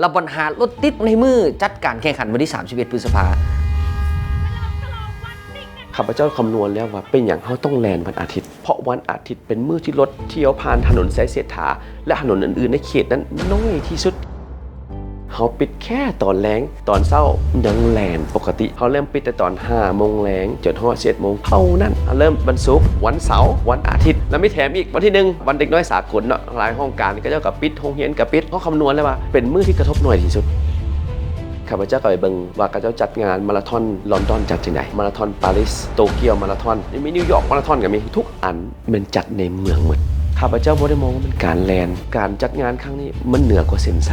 ລະບັນຫາລົດຕິດໃນມື້ຈັດການແຂ່ງຂັນວັນທີສາມສິບເອັດ ພຶດສະພາ. ຂ້າພະເຈົ້າຄຳນວນແລ້ວວ່າເປັນຫຍັງເຮົາຕ້ອງແລ່ນວັນອາທິດ, ເພາະວັນອາທິດເປັນມື້ທີ່ລົດທ່ຽວຜ່ານຖະໜົນໄຊເສດຖາ ແລະ ຖະໜົນອື່ນໆໃນເຂດນັ້ນໜ້ອຍທີ່ສຸດ. ເຮົາປິດແຄ່ຕອນແລງ, ຕອນເຊົ້າຍັງແລ່ນປົກກະຕິ. ເຮົາເລີ່ມປິດແຕ່ຕອນຫ້າໂມງແລງ ຈົນຮອດສິບເອັດໂມງເທົ່ານັ້ນ. ເຮົາເລີ່ມວັນສຸກ, ວັນເສົາ, ວັນອາທິດ ແລ້ວມີແຖມອີກວັນທີໜຶ່ງ ວັນເດັກນ້ອຍສາກົນເນາະ, ຫຼາຍຫ້ອງການເຂົາເຈົ້າກໍປິດ, ໂຮງຮຽນກໍປິດ. ເຮົາຄຳນວນແລ້ວວ່າເປັນມື້ທີ່ກະທົບໜ້ອຍທີ່ສຸດ. ຂ້າພະເຈົ້າກໍໄປເບິ່ງວ່າເຂົາເຈົ້າຈັດງານມາລາທອນລອນດອນຈັດຈັ່ງໃດ, ມາລາທອນປາຣີ, ໂຕກຽວມາລາທອນ, ມີນິວຢອກມາລາທອນກໍມີ, ທຸກອັນແມ່ນຈັດໃນເມືອງໝົດ. ຂ້າພະເຈົ້າບໍ່ໄດ້ມອງວ່າເປັນການແລ່ນ, ການຈັດງານຄັ້ງນີ້ມັນເໜືອກວ່າເສັ້ນໄຊ.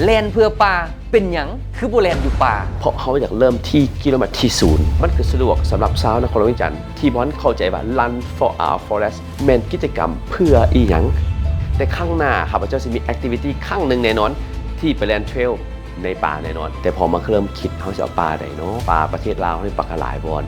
ແລ່ນເພື່ອປ່າ ເປັນຫຍັງຄືບໍ່ແລ່ນຢູ່ປ່າ? ເພາະເຮົາຢາກເລີ່ມທີ່ກິໂລແມັດທີສູນ. ມັນຄືສະດວກສຳລັບຊາວນະຄອນຫຼວງວຽງຈັນທີ່ບໍ່ທັນເຂົ້າໃຈວ່າ Run for Our Forest ແມ່ນກິດຈະກຳເພື່ອອີ່ຫຍັງ. ແຕ່ຄັ້ງໜ້າ ຂ້າພະເຈົ້າຊິມີ activity ຄັ້ງໜຶ່ງແນ່ນອນ ທີ່ໄປແລ່ນເທຣວໃນປ່າແນ່ນອນ. ແຕ່ພໍມາເລີ່ມຄິດ ເຮົາຊິເອົາປ່າໃດເນາະ? ປ່າປະເທດລາວເຮົານີ້ປາກະຫຼາຍບ່ອນ.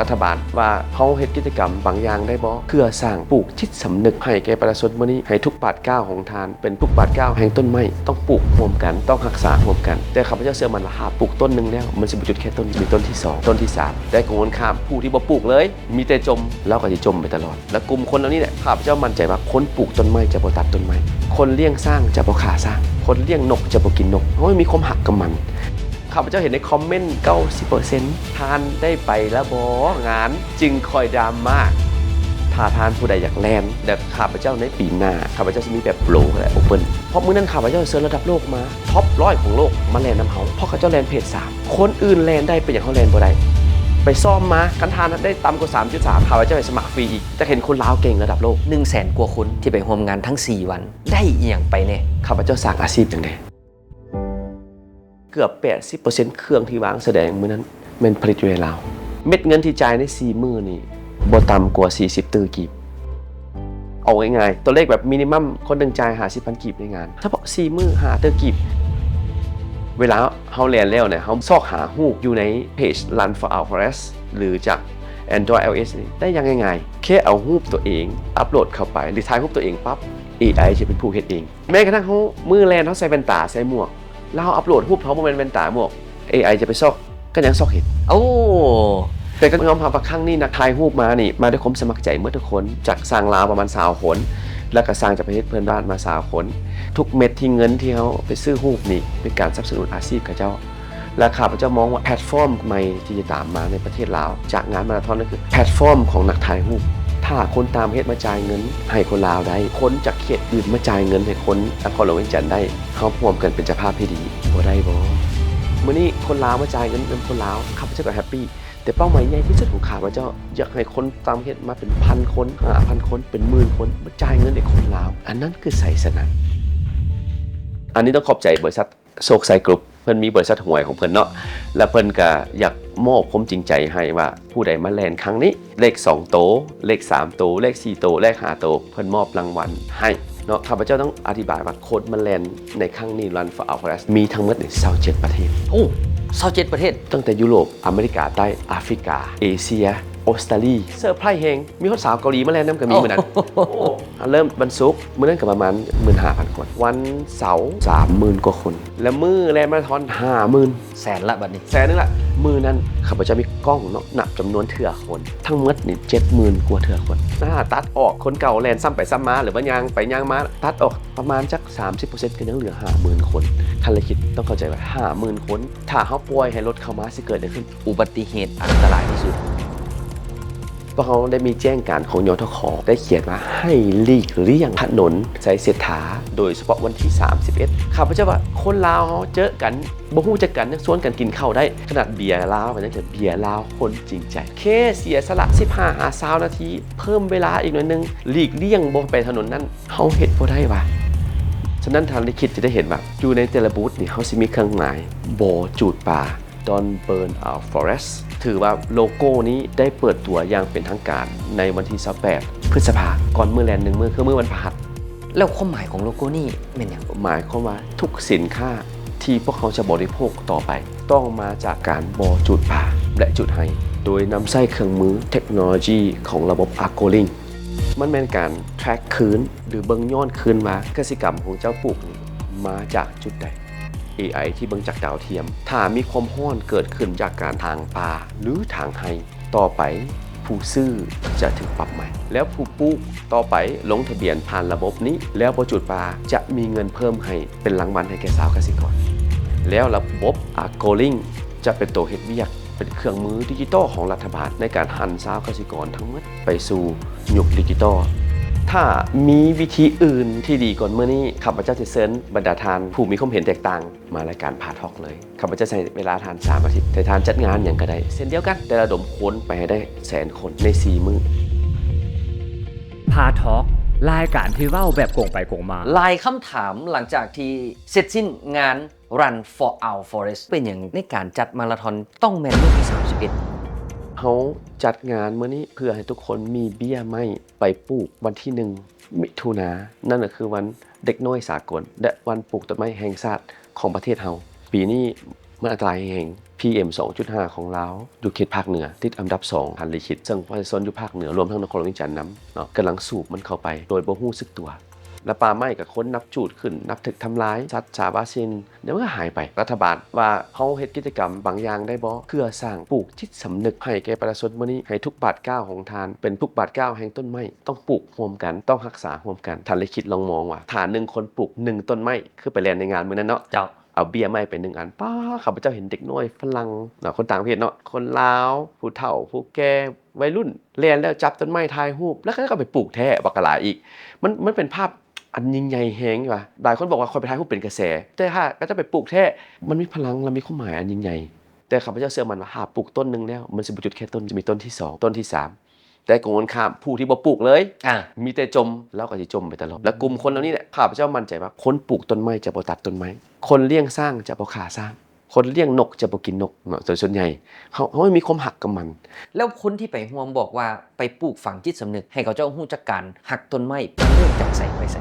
ລັດຖະບານວ່າເຮົາເຮັດກິດຈະກຳບາງຢ່າງໄດ້ບໍ່ ເພື່ອສ້າງປູກຈິດສຳນຶກໃຫ້ແກ່ປະຊາຊົນມື້ນີ້, ໃຫ້ທຸກບາດກ້າວຂອງທ່ານ ເປັນທຸກບາດກ້າວແຫ່ງຕົ້ນໄມ້, ຕ້ອງປູກຮ່ວມກັນ, ຕ້ອງຮັກສາຮ່ວມກັນ. ແຕ່ຂ້າພະເຈົ້າເຊື່ອໝັ້ນວ່າ ຫາກປູກຕົ້ນໜຶ່ງແລ້ວ ມັນຊິບໍ່ຢຸດແຄ່ຕົ້ນ, ມີຕົ້ນທີສອງ, ຕົ້ນທີສາມ. ແຕ່ກົງກັນຂ້າມ, ຜູ້ທີ່ບໍ່ປູກເລີຍ ມີແຕ່ຈົ່ມ, ລາວກໍຊິຈົ່ມໄປຕະຫຼອດ. ແລະ ກຸ່ມຄົນເຫຼົ່ານີ້ແຫຼະ ຂ້າພະເຈົ້າໝັ້ນໃຈວ່າ ຄົນປູກຕົ້ນໄມ້ຈະບໍ່ຕັດຕົ້ນໄມ້, ຄົນລ້ຽງຊ້າງຈະບໍ່ຂ້າຊ້າງ, ຄົນລ້ຽງນົກຈະບໍ່ກິນນົກ. ເຮົາມີຄວາມຮັກກັບມັນ. ຂ້າພະເຈົ້າເຫັນໃນຄອມເມັນ ເກົ້າສິບເປີເຊັນ ທ່ານໄດ້ໄປແລ້ວບໍ່ງານ ຈຶ່ງຄ່ອຍດຣາມາ. ຖ້າທ່ານຜູ້ໃດຢາກແລ່ນ ແລະ ຂ້າພະເຈົ້າໃນປີໜ້າ ຂ້າພະເຈົ້າຊິມີແບບໂບລ ແລະ ໂອເປີນ. ເພາະມື້ນັ້ນຂ້າພະເຈົ້າເຊີນລະດັບໂລກມາ ທັອບຮ້ອຍຂອງໂລກມາແລ່ນນຳເຮົາ ເພາະເຂົາເຈົ້າແລ່ນເພສສາມ. ຄົນອື່ນແລ່ນໄດ້ ເປັນຫຍັງເຮົາແລ່ນບໍ່ໄດ້? ໄປຊ້ອມມາ, ຄັນທ່ານໄດ້ຕ່ຳກວ່າສາມຈຸດສາມ ຂ້າພະເຈົ້າໃຫ້ສະໝັກຟຣີອີກ. ຢາກເຫັນຄົນລາວເກັ່ງລະດັບໂລກ. ໜຶ່ງແສນກວ່າຄົນທີ່ໄປຮ່ວມງານທັງສີ່ວັນ ໄດ້ອີ່ຫຍັງໄປແດ່? ຂ້າພະເຈົ້າສ້າງອາຊີບຫຍັງແດ່? ເກືອບແປດສິບເປີເຊັນ ເຄື່ອງທີ່ວາງສະແດງມື້ນັ້ນແມ່ນຜະລິດຢູ່ໃນລາວ. ເມັດເງິນທີ່ຈ່າຍໃນສີ່ມື້ນີ້ ບໍ່ຕ່ຳກວ່າສີ່ສິບຕື້ກີບ. ເອົາງ່າຍໆ ຕົວເລກແບບມິນິມັມ ຄົນໜຶ່ງຈ່າຍຫ້າສິບພັນກີບໃນງານ ສະເພາະສີ່ມື້ ຫ້າຕື້ກີບ. ເວລາເຮົາແລ່ນແລ້ວນະ ເຮົາຊອກຫາຮູບຢູ່ໃນເພຈ Run for Our Forest ຫຼື ຈາກ Android ໄອໂອເອສ ນີ້ໄດ້ຢ່າງງ່າຍໆ. ແຄ່ເອົາຮູບຕົວເອງອັບໂຫຼດເຂົ້າໄປ ຫຼື ຖ່າຍຮູບຕົວເອງປັບ ເອໄອ ຈະເປັນຜູ້ເຮັດເອງ. ແມ້ກະທັ່ງເຮົາ ມື້ແລ່ນເຮົາໃສ່ແວ່ນຕາ ໃສ່ໝວກ ແລ້ວເຮົາອັບໂຫຼດຮູບ ເຮົາບໍ່ແມ່ນແວ່ນຕາໝວກ ເອໄອ ຈະໄປຊອກ ກໍຍັງຊອກເຫັນ. ໂອ້ ແຕ່ກໍຍອມຮັບວ່າຄັ້ງນີ້ນັກຖ່າຍຮູບມານີ້ ມາດ້ວຍຄວາມສະໝັກໃຈໝົດທຸກຄົນ, ຈາກຊ່າງລາວປະມານຊາວຄົນ ແລ້ວກໍຊ່າງຈາກປະເທດເພື່ອນບ້ານມາຊາວຄົນ. ທຸກເມັດທີ່ເງິນທີ່ເຮົາໄປຊື້ຮູບນີ້ ເປັນການສະໜັບສະໜູນອາຊີບເຂົາເຈົ້າ. ແລະ ຂ້າພະເຈົ້າມອງວ່າແພລດຟອມໃໝ່ທີ່ຈະຕາມມາໃນປະເທດລາວ ຈາກງານມາລາທອນ ກໍຄືແພລດຟອມຂອງນັກຖ່າຍຮູບ. ຖ້າຄົນຕ່າງປະເທດມາຈ່າຍເງິນໃຫ້ຄົນລາວໄດ້, ຄົນຈາກເຂດອື່ນມາຈ່າຍເງິນໃຫ້ຄົນນະຄອນຫຼວງວຽງຈັນໄດ້, ເຮົາຮ່ວມກັນເປັນເຈົ້າພາບທີ່ດີບໍ່ໄດ້ບໍ? ມື້ນີ້ຄົນລາວມາຈ່າຍເງິນນຳຄົນລາວ, ຂ້າພະເຈົ້າກໍແຮັບປີ. ແຕ່ເປົ້າໝາຍໃຫຍ່ທີ່ສຸດຂອງຂ້າພະເຈົ້າ ຢາກໃຫ້ຄົນຕ່າງປະເທດມາເປັນພັນຄົນ, ຫ້າພັນຄົນ, ເປັນໝື່ນຄົນ ມາຈ່າຍເງິນໃຫ້ຄົນລາວ. ອັນນັ້ນຄືໄຊຊະນະ. ອັນນີ້ຕ້ອງຂອບໃຈບໍລິສັດ ໂຊກໄຊກຣຸບ ເພິ່ນມີບໍລິສັດຫວຍຂອງເພິ່ນເນາະ ແລ້ວເພິ່ນກະຢາກມອບຄວາມຈິງໃຈໃຫ້ວ່າ ຜູ້ໃດມາແລ່ນຄັ້ງນີ້ ເລກສອງໂຕ ເລກສາມໂຕ ເລກສີ່ໂຕ ເລກຫ້າໂຕ ເພິ່ນມອບລາງວັນໃຫ້ເນາະ. ຂ້າພະເຈົ້າຕ້ອງອະທິບາຍວ່າ ຄົນມາແລ່ນໃນຄັ້ງນີ້ Run for Our Forest ມີທັງໝົດນີ້ ຊາວເຈັດປະເທດ. ໂອ້ ຊາວເຈັດປະເທດ ຕັ້ງແຕ່ຢູໂຣບ, ອາເມລິກາໃຕ້, ອາຟຣິກາ, ເອເຊຍ, ອົດສະຕາລີ. ເຊີໄພຣສ໌ແຮງ ມີຮອດສາວເກົາຫຼີມາແລ່ນນຳກໍມີມື້ນັ້ນ. ໂອ້ ເລີ່ມວັນສຸກ ມື້ນັ້ນກໍປະມານໝື່ນຫ້າພັນຄົນ, ວັນເສົາສາມໝື່ນກວ່າຄົນ ແລະ ມື້ແລ່ນມາລາທອນຫ້າໝື່ນ. ແສນລະບັດນີ້ ແສນໜຶ່ງລະ. ມື້ນັ້ນຂ້າພະເຈົ້າມີກ້ອງເນາະ ນັບຈຳນວນເທື່ອຄົນ ທັງໝົດນີ້ເຈັດໝື່ນກວ່າເທື່ອຄົນ. ຖ້າຕັດອອກຄົນເກົ່າແລ່ນຊ້ຳໄປຊ້ຳມາ ຫຼືວ່າຍ່າງໄປຍ່າງມາ ຕັດອອກປະມານຈັກສາມສິບເປີເຊັນ ກໍຍັງເຫຼືອຫ້າໝື່ນຄົນ. ທ່ານລະຄິດ ຕ້ອງເຂົ້າໃຈວ່າຫ້າໝື່ນຄົນ ຖ້າເຮົາປ່ອຍໃຫ້ລົດເຂົ້າມາ ຊິເກີດຫຍັງຂຶ້ນ? ອຸບັດຕິເຫດອັນຕະລາຍທີ່ສຸດ. ພວກເຮົາໄດ້ມີແຈ້ງການຂອງ ຍທຂ ໄດ້ຂຽນວ່າໃຫ້ຫຼີກລ່ຽງຖະໜົນໄຊເສດຖາ ໂດຍສະເພາະວັນທີສາມສິບເອັດ. ຂ້າພະເຈົ້າວ່າຄົນລາວເຮົາເຈີກັນ ບໍ່ຮູ້ຈັກກັນ ຍັງຊວນກັນກິນເຂົ້າໄດ້, ຂະໜາດເບຍລາວກໍຍັງເປັນເບຍລາວຄົນຈິງໃຈ. ແຄ່ເສຍສະຫຼະສິບຫ້າຫາຊາວນາທີ ເພີ່ມເວລາອີກໜ້ອຍໜຶ່ງ ຫຼີກລ່ຽງບໍ່ໄປຖະໜົນນັ້ນ ເຮົາເຮັດບໍ່ໄດ້ຫວາ? ສະນັ້ນທ່ານລິຂິດຈະໄດ້ເຫັນວ່າ ຢູ່ໃນແຕ່ລະບູດນີ້ ເຮົາຊິມີເຄື່ອງໝາຍບໍ່ຈູດປ່າ Don't Burn Our Forest ຖືວ່າໂລໂກ້ນີ້ໄດ້ເປີດຕົວຢ່າງເປັນທາງການໃນວັນທີຊາວແປດ ພຶດສະພາ ກ່ອນມື້ແລ່ນໜຶ່ງມື້ ຄືມື້ວັນພະຫັດ. ແລ້ວຄວາມໝາຍຂອງໂລໂກ້ນີ້ແມ່ນຫຍັງ? ໝາຍຄວາມວ່າທຸກສິນຄ້າທີ່ພວກເຮົາຈະບໍລິໂພກຕໍ່ໄປ ຕ້ອງມາຈາກການບໍ່ຈູດປ່າ ແລະ ຈູດໄຮ່ ໂດຍນຳໃຊ້ເຄື່ອງມືເທັກໂນໂລຢີຂອງລະບົບ Argo Link. ມັນແມ່ນການ track ຄືນ ຫຼື ເບິ່ງຍ້ອນຄືນວ່າກະສິກຳຂອງເຈົ້າປູກນີ້ ມາຈາກຈຸດໃດ? ເອໄອ ທີ່ເບິ່ງຈາກດາວທຽມ. ຖ້າມີຄວາມຮ້ອນເກີດຂຶ້ນຈາກການຖາງປ່າ ຫຼື ຖາງໄຮ່, ຕໍ່ໄປຜູ້ຊື້ຈະຖືກປັບໃໝ ແລ້ວຜູ້ປູກຕໍ່ໄປລົງທະບຽນຜ່ານລະບົບນີ້ ແລ້ວບໍ່ຈູດປ່າ ຈະມີເງິນເພີ່ມໃຫ້ເປັນລາງວັນໃຫ້ແກ່ຊາວກະສິກອນ. ແລ້ວລະບົບ Aqualink ຈະເປັນໂຕເຮັດວຽກ ເປັນເຄື່ອງມືດິຈິຕອລຂອງລັດຖະບານ ໃນການຫັນຊາວກະສິກອນທັງໝົດໄປສູ່ຍຸກດິຈິຕອລ. ຖ້າມີວິທີອື່ນທີ່ດີກວ່າມື້ນີ້, ຂ້າພະເຈົ້າຈະເຊີນບັນດາທ່ານຜູ້ມີຄວາມເຫັນແຕກຕ່າງມາລາຍການ Patox ເລີຍ. ຂ້າພະເຈົ້າໃຫ້ເວລາທ່ານສາມອາທິດ, ໃຫ້ທ່ານຈັດງານຫຍັງກໍໄດ້ເຊັ່ນດຽວກັນ, ແຕ່ລະດົມຄົນໄປໃຫ້ໄດ້ແສນຄົນໃນສີ່ມື້. Patox ລາຍການທີ່ເວົ້າແບບກົງໄປກົງມາ. ຫຼາຍຄຳຖາມຫຼັງຈາກທີ່ເສັດສິ້ນງານ Run for Our Forest ເປັນຫຍັງໃນການຈັດມາລາທອນຕ້ອງແມ່ນມື້ທີສາມສິບເອັດ? ເຮົາຈັດງານມື້ນີ້ເພື່ອໃຫ້ທຸກຄົນມີເບ້ຍໄມ້ໄປປູກວັນທີໜຶ່ງມິຖຸນາ, ນັ້ນກໍຄືວັນເດັກນ້ອຍສາກົນ ແລະ ວັນປູກຕົ້ນໄມ້ແຫ່ງຊາດຂອງປະເທດເຮົາ. ປີນີ້ມັນອັນຕະລາຍແຮງ, ພີເອັມສອງຈຸດຫ້າຂອງລາວຢູ່ເຂດພາກເໜືອຕິດອັນດັບສອງ ທ່ານລິຂິດ, ເຊິ່ງປະຊາຊົນຢູ່ພາກເໜືອ ລວມທັງນະຄອນຫຼວງວຽງຈັນນຳເນາະ ກຳລັງສູບມັນເຂົ້າໄປໂດຍບໍ່ຮູ້ສຶກຕົວ. ແລະ ປ່າໄມ້ກໍຄົນນັບຈູດຂຶ້ນ, ນັບຖືກທຳລາຍ, ສັດສາບາຊິນ ດຽວມັນກໍຫາຍໄປ. ລັດຖະບານວ່າເຮົາເຮັດກິດຈະກຳບາງຢ່າງໄດ້ບໍ່ເພື່ອສ້າງປູກຈິດສຳນຶກໃຫ້ແກ່ປະຊາຊົນມື້ນີ້, ໃຫ້ທຸກບາດກ້າວຂອງທ່ານເປັນທຸກບາດກ້າວແຫ່ງຕົ້ນໄມ້, ຕ້ອງປູກຮ່ວມກັນ, ຕ້ອງຮັກສາຮ່ວມກັນ. ທ່ານລິຂິດລອງມອງວ່າ ຖ້າໜຶ່ງຄົນປູກໜຶ່ງຕົ້ນໄມ້ ຄືໄປແລ່ນໃນງານມື້ນັ້ນເນາະ, ເຈົ້າ ເອົາເບ້ຍໄມ້ໄປໜຶ່ງອັນ, ປ້າ ຂ້າພະເຈົ້າເຫັນເດັກນ້ອຍຝຣັ່ງເນາະ, ຄົນຕ່າງປະເທດເນາະ, ຄົນລາວ, ຜູ້ເຖົ້າ, ຜູ້ແກ່, ໄວລຸ້ນ ແລ່ນແລ້ວຈັບຕົ້ນໄມ້ຖ່າຍຮູບ ແລ້ວເຂົາເຈົ້າກໍໄປປູກແທ້ບັກຫຼາຍອີກ. ມັນ ມັນເປັນພາບອັນຍິ່ງໃຫຍ່ແຮງວ່າ ຫຼາຍຄົນບອກວ່າຂ້ອຍໄປຖ່າຍຮູບເປັນກະແສ, ແຕ່ຖ້າເຂົາເຈົ້າໄປປູກແທ້ ມັນມີພະລັງ ແລະ ມີຄວາມໝາຍອັນຍິ່ງໃຫຍ່. ແຕ່ຂ້າພະເຈົ້າເຊື່ອໝັ້ນວ່າ ຖ້າປູກຕົ້ນໜຶ່ງແລ້ວ ມັນຊິບໍ່ຢຸດແຄ່ຕົ້ນ, ຈະມີຕົ້ນທີສອງ, ຕົ້ນທີສາມ. ແຕ່ກົງກັນຂ້າມ, ຜູ້ທີ່ບໍ່ປູກເລີຍ ອາ ມີແຕ່ຈົມ, ລາວກໍຊິຈົມໄປຕະຫຼອດ. ແລະ ກຸ່ມຄົນເຫຼົ່ານີ້ແຫຼະ ຂ້າພະເຈົ້າໝັ້ນໃຈວ່າ ຄົນປູກຕົ້ນໄມ້ຈະບໍ່ຕັດຕົ້ນໄມ້, ຄົນລ້ຽງຊ້າງຈະບໍ່ຂ້າຊ້າງ, ຄົນລ້ຽງນົກຈະບໍ່ກິນນົກເນາະ. ໂດຍສ່ວນໃຫຍ່ເຮົາ ເຮົາມີຄວາມຮັກກັບມັນ. ແລ້ວຄົນທີ່ໄປຮ່ວມບອກວ່າໄປປູກຝັງຈິດສຳນຶກ ໃຫ້ເຂົາເຈົ້າຮູ້ຈັກການຮັກຕົ້ນໄມ້, ເລີ່ມຈາກໃສໄປໃສ?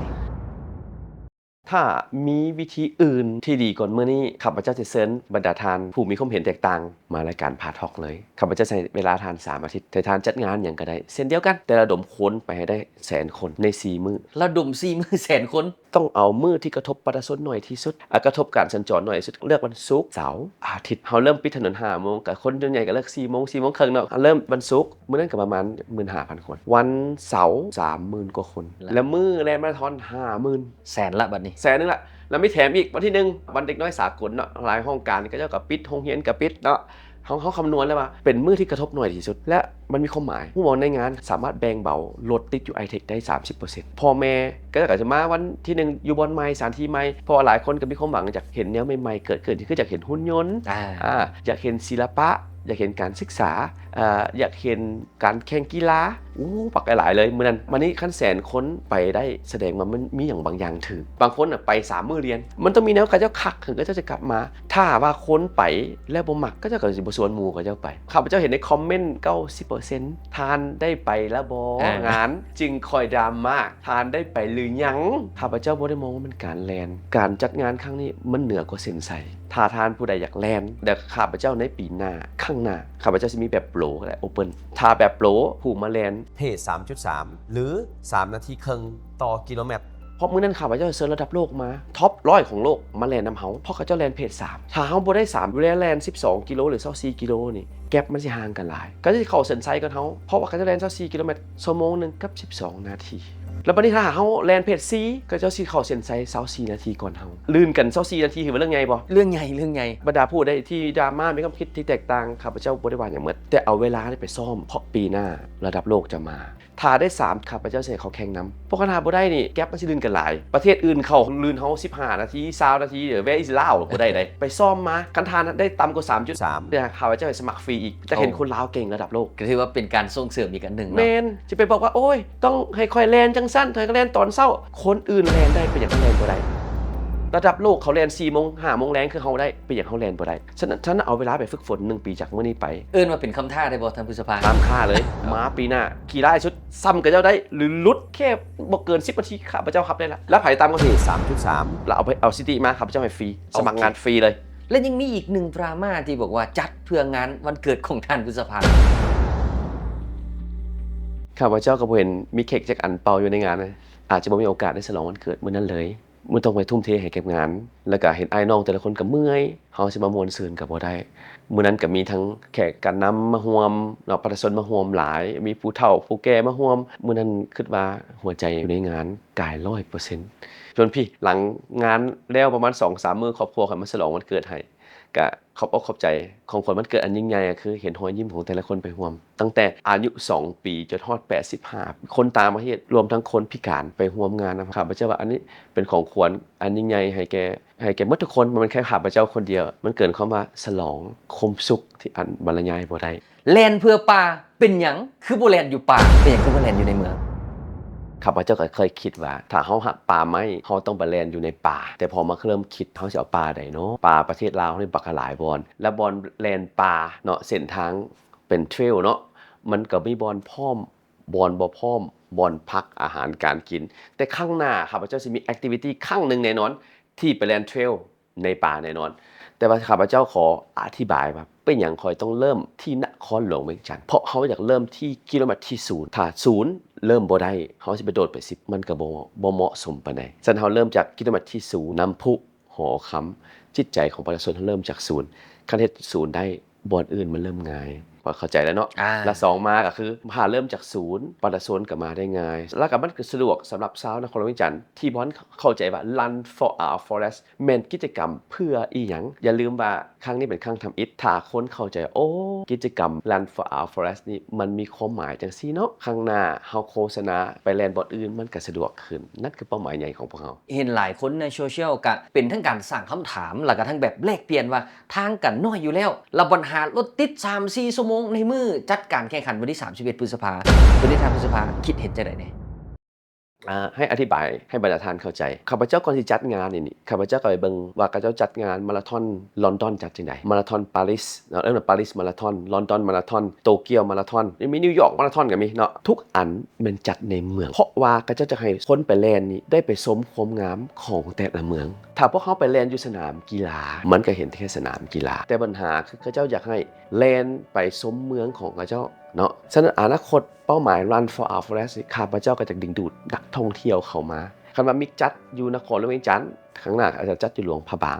ຖ້າມີວິທີອື່ນທີ່ດີກວ່າມື້ນີ້, ຂ້າພະເຈົ້າຈະເຊີນບັນດາທ່ານຜູ້ມີຄວາມເຫັນແຕກຕ່າງມາລາຍການ Patox ເລີຍ. ຂ້າພະເຈົ້າໃຫ້ເວລາທ່ານສາມອາທິດ, ໃຫ້ທ່ານຈັດງານຫຍັງກໍໄດ້ເຊັ່ນດຽວກັນ, ແຕ່ລະດົມຄົນໄປໃຫ້ໄດ້ແສນຄົນໃນສີ່ມື້. ລະດົມສີ່ມື້ແສນຄົນ? ຕ້ອງເອົາມື້ທີ່ກະທົບປະຊາຊົນໜ້ອຍທີ່ສຸດ, ອາ ກະທົບການສັນຈອນໜ້ອຍທີ່ສຸດ, ເລືອກວັນສຸກ, ເສົາ, ອາທິດ. ເຮົາເລີ່ມປິດຖະໜົນຫ້າໂມງ, ກະຄົນສ່ວນໃຫຍ່ກໍເລີກສີ່ໂມງ, ສີ່ໂມງເຄິ່ງເນາະ. ເຮົາເລີ່ມວັນສຸກ, ມື້ນັ້ນກໍປະມານໝື່ນຫ້າພັນຄົນ. ວັນເສົາ ສາມໝື່ນກວ່າຄົນ, ແລ້ວມື້ແລ່ນມາລາທອນ ຫ້າໝື່ນ. ແສນລະບັດນີ້, ແສນໜຶ່ງລະ. ແລ້ວມີແຖມອີກ, ວັນທີໜຶ່ງ ວັນເດັກນ້ອຍສາກົນເນາະ, ຫຼາຍຫ້ອງການເຂົາເຈົ້າກໍປິດ, ໂຮງຮຽນກໍປິດເນາະ. ເຮົາ ເຮົາຄຳນວນແລ້ວວ່າເປັນມື້ທີ່ກະທົບໜ້ອຍທີ່ສຸດ ແລະ ມັນມີຄວາມໝາຍ. ຮູ້ບໍ່ ໃນງານສາມາດແບ່ງເບົາລົດຕິດຢູ່ iTax ໄດ້ສາມສິບເປີເຊັນ. ພໍ່ແມ່ກໍ ກໍຈະມາວັນທີໜຶ່ງຢູ່ບ່ອນໃໝ່, ສະຖານທີ່ໃໝ່, ເພາະວ່າຫຼາຍຄົນກໍມີຄວາມຫວັງຢາກເຫັນແນວໃໝ່ໆເກີດຂຶ້ນ, ຄືຢາກເຫັນຫຸ່ນຍົນ, ອ່າ ອ່າ ຢາກເຫັນສິລະປະ, ຢາກເຫັນການສຶກສາ, ເອີ ຢາກເຫັນການແຂ່ງກິລາ. ໂອ້ ບັກຫຼາຍໆເລີຍມື້ນັ້ນ. ບັດນີ້ຄັນແສນຄົນໄປໄດ້ ສະແດງວ່າມັນມີຫຍັງບາງຢ່າງຖືກ. ບາງຄົນນະໄປສາມມື້ລຽນ, ມັນຕ້ອງມີແນວເຂົາເຈົ້າຄັກ ເຂົາເຈົ້າຈະກັບມາ. ຖ້າວ່າຄົນໄປແລ້ວບໍ່ມັກ, ເຂົາເຈົ້າກໍຊິບໍ່ຊວນໝູ່ເຂົາເຈົ້າໄປ. ຂ້າພະເຈົ້າເຫັນໃນຄອມເມັນ ເກົ້າສິບເປີເຊັນ, ທ່ານໄດ້ໄປແລ້ວບໍ່ ອ່າ ງານ? ຈຶ່ງຄ່ອຍດຣາມາ, ທ່ານໄດ້ໄປຫຼືຍັງ? ຂ້າພະເຈົ້າບໍ່ໄດ້ມອງວ່າມັນການແລ່ນ. ການຈັດງານຄັ້ງນີ້ມັນເໜືອກວ່າເສັ້ນໄຊ. ຖ້າທ່ານຜູ້ໃດຢາກແລ່ນ ແລະ ຂ້າພະເຈົ້າໃນປີໜ້າ, ຄັ້ງໜ້າ ຂ້າພະເຈົ້າຊິມີແບບໂປຣ ແລະ ໂອເປິນ. ຖ້າແບບໂປຣ ຜູ້ມາແລ່ນ ເພດ ສາມຈຸດສາມ ຫຼື ສາມນາທີເຄິ່ງຕໍ່ກິໂລແມັດ. ເພາະມື້ນັ້ນຂ້າພະເຈົ້າເຊີນລະດັບໂລກມາ, ທັອບຮ້ອຍຂອງໂລກມາແລ່ນນຳເຮົາ, ເພາະເຂົາເຈົ້າແລ່ນເພດສາມ. ຖ້າເຮົາບໍ່ໄດ້ສາມ ເວລາແລ່ນສິບສອງກິໂລ ຫຼື ຊາວສີ່ກິໂລນີ້, ແກັບມັນຊິຫ່າງກັນຫຼາຍ. ເຂົາເຈົ້າຊິເຂົ້າເສັ້ນໄຊກ່ອນເຮົາ, ເພາະວ່າເຂົາເຈົ້າແລ່ນຊາວສີ່ກິໂລແມັດ ຊົ່ວໂມງໜຶ່ງກັບສິບສອງນາທີ. ແລ້ວບັດນີ້ຖ້າເຮົາແລ່ນເພດສີ່ ເຂົາເຈົ້າຊິເຂົ້າເສັ້ນໄຊຊາວສີ່ນາທີກ່ອນເຮົາ. ລື່ນກັນຊາວສີ່ນາທີ ຖືວ່າເລື່ອງໃຫຍ່ບໍ່? ເລື່ອງໃຫຍ່, ເລື່ອງໃຫຍ່. ບັນດາຜູ້ໃດທີ່ດຣາມາ, ມີຄວາມຄິດທີ່ແຕກຕ່າງ, ຂ້າພະເຈົ້າບໍ່ໄດ້ວ່າຫຍັງໝົດ, ແຕ່ເອົາເວລານີ້ໄປຊ້ອມ, ເພາະປີໜ້າລະດັບໂລກຈະມາ. ຖ້າໄດ້ສາມ ຂ້າພະເຈົ້າຊິໃຫ້ເຂົາແຂ່ງນຳ, ເພາະຄັນຖ້າບໍ່ໄດ້ນີ້ ແກັບມັນຊິລື່ນກັນຫຼາຍ. ປະເທດອື່ນເຂົາລື່ນເຮົາສິບຫ້ານາທີ, ຊາວນາທີ, ເອີ Where is Lao? ບໍ່ໄດ້ເດ້. ໄປຊ້ອມມາ, ຄັນທ່ານໄດ້ຕ່ຳກວ່າສາມຈຸດສາມ ດຽວຂ້າພະເຈົ້າໃຫ້ສະໝັກຟຣີອີກ. ຈະເຫັນ ໂອ້ ຄົນລາວເກັ່ງລະດັບໂລກ. ກໍຖືວ່າເປັນການສົ່ງເສີມອີກອັນໜຶ່ງເນາະ. ແມ່ນ. ຈະໄປບອກວ່າ ໂອ້ຍ ຕ້ອງໃຫ້ຂ້ອຍແລ່ນຈັ່ງຊັ້ນ, ຂ້ອຍກໍແລ່ນຕອນເຊົ້າ. ຄົນອື່ນແລ່ນໄດ້ ເປັນຫຍັງຂ້ອຍແລ່ນບໍ່ໄດ້? ລະດັບໂລກເຂົາແລ່ນສີ່ໂມງ ຫ້າໂມງແລງຄືເຮົາໄດ້, ເປັນຫຍັງເຮົາແລ່ນບໍ່ໄດ້? ສະນັ້ນ ທ່ານເອົາເວລາໄປຝຶກຝົນໜຶ່ງປີຈາກມື້ນີ້ໄປ. ເອີ້ນວ່າເປັນຄຳທ້າໄດ້ບໍ່ທ່ານຜູ້ສະພາ? ຫ້າມຄ້າເລີຍ. ເອົາ ມາປີໜ້າ ຂີ່ຫຼາຍສຸດ ຊ້ຳກັບເຈົ້າໄດ້ ຫຼື ຫຼຸດແຄ່ບໍ່ເກີນສິບນາທີ ຂ້າພະເຈົ້າຮັບໄດ້ລະ. ແລ້ວໃຜຕ່ຳກວ່າ ເພດ ສາມຈຸດສາມ ແລ້ວເອົາໄປ ເອົາສະຖິຕິມາ ຂ້າພະເຈົ້າໃຫ້ຟຣີ ສະໝັກງານຟຣີເລີຍ. ແລະ ຍັງມີອີກໜຶ່ງດຣາມາທີ່ບອກວ່າຈັດເພື່ອງານວັນເກີດຂອງທ່ານພຶດສະພາ. ຂ້າພະເຈົ້າກໍບໍ່ເຫັນມີເຄັກຈັກອັນເປົ່າຢູ່ໃນງານນະ, ອາດຈະບໍ່ມີໂອກາດໄດ້ສະຫຼອງວັນເກີດມື້ນັ້ນເລີຍ. ມັນຕ້ອງໄປທຸ່ມເທໃຫ້ກັບງານ ແລ້ວກະເຫັນອ້າຍນ້ອງແຕ່ລະຄົນກະເມື່ອຍ ເຮົາຊິມາມ່ວນຊື່ນກະບໍ່ໄດ້. ມື້ນັ້ນກະມີທັງແຂກການນຳມາຮ່ວມເນາະ ປະຊາຊົນມາຮ່ວມຫຼາຍ ມີຜູ້ເຖົ້າຜູ້ແກ່ມາຮ່ວມ. ມື້ນັ້ນຄິດວ່າຫົວໃຈຢູ່ໃນງານກາຍຮ້ອຍເປີເຊັນ. ຈົນພີ້ ຫຼັງງານແລ້ວປະມານສອງສາມມື້ ຄອບຄົວຂ້ອຍມາສະຫຼອງວັນເກີດໃຫ້ ກະຂອບອົກຂອບໃຈ. ຂອງຂວັນວັນເກີດອັນຍິ່ງໃຫຍ່ກະຄືເຫັນຮອຍຍິ້ມຂອງແຕ່ລະຄົນໄປຮ່ວມ ຕັ້ງແຕ່ອາຍຸສອງປີຈົນຮອດແປດສິບຫ້າ ຄົນຕ່າງປະເທດ ລວມທັງຄົນພິການໄປຮ່ວມງານນຳ. ຂ້າພະເຈົ້າວ່າອັນນີ້ເປັນຂອງຂວັນອັນຍິ່ງໃຫຍ່ໃຫ້ແກ່ ໃຫ້ແກ່ໝົດທຸກຄົນ ບໍ່ແມ່ນແຄ່ຂ້າພະເຈົ້າຄົນດຽວ. ມັນເກີນຄວາມວ່າສະຫຼອງຄວາມສຸກທີ່ອັນບັນລະຍາຍບໍ່ໄດ້. ແລ່ນເພື່ອປ່າ ເປັນຫຍັງຄືບໍ່ແລ່ນຢູ່ປ່າ? ເປັນຫຍັງຄືບໍ່ແລ່ນຢູ່ໃນເມືອງ? ຂ້າພະເຈົ້າກໍເຄີຍຄິດວ່າ ຖ້າເຮົາຮັກປ່າໄມ້ ເຮົາຕ້ອງໄປແລ່ນຢູ່ໃນປ່າ. ແຕ່ພໍມາເລີ່ມຄິດ ເຮົາຊິເອົາປ່າໃດເນາະ? ປ່າປະເທດລາວເຮົານີ້ບັກຫຼາຍບ່ອນ ແລະ ບ່ອນແລ່ນປ່າເນາະ ເສັ້ນທາງເປັນເທຣວເນາະ ມັນກໍມີບ່ອນພ້ອມ ບ່ອນບໍ່ພ້ອມ ບ່ອນພັກ ອາຫານການກິນ. ແຕ່ຄັ້ງໜ້າ ຂ້າພະເຈົ້າຊິມີແອັກທິວິຕີຄັ້ງໜຶ່ງແນ່ນອນ ທີ່ໄປແລ່ນເທຣວໃນປ່າແນ່ນອນ. ແຕ່ວ່າຂ້າພະເຈົ້າຂໍອະທິບາຍວ່າ ເປັນຫຍັງຂ້ອຍຕ້ອງເລີ່ມທີ່ນະຄອນຫຼວງວຽງຈັນ? ເພາະເຮົາຢາກເລີ່ມທີ່ກິໂລແມັດທີສູນ. ຖ້າສູນເລີ່ມບໍ່ໄດ້ ເຮົາຊິໄປໂດດໄປສິບ ມັນກໍບໍ່ ບໍ່ເໝາະສົມປານໃດ. ສະນັ້ນເຮົາເລີ່ມຈາກກິໂລແມັດທີສູນ ນ້ຳພຸ ຫໍຄຳ. ຈິດໃຈຂອງປະຊາຊົນເຮົາເລີ່ມຈາກສູນ. ຄັນເຮັດສູນໄດ້ ບ່ອນອື່ນມັນເລີ່ມງ່າຍ. ພໍເຂົ້າໃຈແລ້ວເນາະ? ອາ ແລະ ສອງມາກໍຄື ຖ້າເລີ່ມຈາກສູນ ປະຊາຊົນກໍມາໄດ້ງ່າຍ ແລ້ວກໍມັນກໍສະດວກສຳລັບຊາວນະຄອນຫຼວງວຽງຈັນ ທີ່ບໍ່ທັນເຂົ້າໃຈວ່າ Run for Our Forest ແມ່ນກິດຈະກຳເພື່ອອີ່ຫຍັງ. ຢ່າລືມວ່າຄັ້ງນີ້ເປັນຄັ້ງທຳອິດ. ຖ້າຄົນເຂົ້າໃຈ ໂອ້ ກິດຈະກຳ Run for Our Forest ນີ້ມັນມີຄວາມໝາຍຈັ່ງຊີ້ເນາະ, ຄັ້ງໜ້າເຮົາໂຄສະນາໄປແລ່ນບ່ອນອື່ນ ມັນກໍສະດວກຂຶ້ນ. ນັ້ນຄືເປົ້າໝາຍໃຫຍ່ຂອງພວກເຮົາ. ເຫັນຫຼາຍຄົນໃນໂຊຊຽວກະເປັນທັງການສ້າງຄຳຖາມ ແລ້ວກະທັງແບບແລກປ່ຽນວ່າ ທາງກະນ້ອຍຢູ່ແລ້ວ ລະບັນຫາລົດຕິດສາມສີ່ຊົ່ວໂມງໃນມື້ຈັດການແຂ່ງຂັນວັນທີສາມສິບເອັດ ພຶດສະພາ ຕົວນີ້ທ່ານ ພຶດສະພາ ຄິດເຫັນຈັ່ງໃດແດ່? ອາ ໃຫ້ອະທິບາຍໃຫ້ບັນດາທ່ານເຂົ້າໃຈ. ຂ້າພະເຈົ້າກ່ອນຊິຈັດງານນີ້ ຂ້າພະເຈົ້າກໍໄປເບິ່ງວ່າເຂົາເຈົ້າຈັດງານມາລາທອນລອນດອນຈັດຈັ່ງໃດ, ມາລາທອນປາຣີ ເອີ້ນວ່າປາຣີມາລາທອນ, ລອນດອນມາລາທອນ, ໂຕກຽວມາລາທອນ, ມີນິວຢອກມາລາທອນກໍມີເນາະ. ທຸກອັນແມ່ນຈັດໃນເມືອງ ເພາະວ່າເຂົາເຈົ້າຈະໃຫ້ຄົນໄປແລ່ນນີ້ໄດ້ໄປຊົມຄວາມງາມຂອງແຕ່ລະເມືອງ. ຖ້າພວກເຮົາໄປແລ່ນຢູ່ສະໜາມກິລາ ມັນກໍເຫັນແຕ່ສະໜາມກິລາ, ແຕ່ບັນຫາຄືເຂົາເຈົ້າຢາກໃຫ້ແລ່ນໄປຊົມເມືອງຂອງເຂົາເຈົ້າເນາະ. ສະນັ້ນອະນາຄົດເປົ້າໝາຍ Run for Our Forest ນີ້ ຂ້າພະເຈົ້າກໍຈະດຶງດູດນັກທ່ອງທ່ຽວເຂົ້າມາ. ຄັນວ່າມິກຈັດຢູ່ນະຄອນຫຼວງວຽງຈັນ, ຄັ້ງໜ້າອາດຈະຈັດຢູ່ຫຼວງພະບາງ,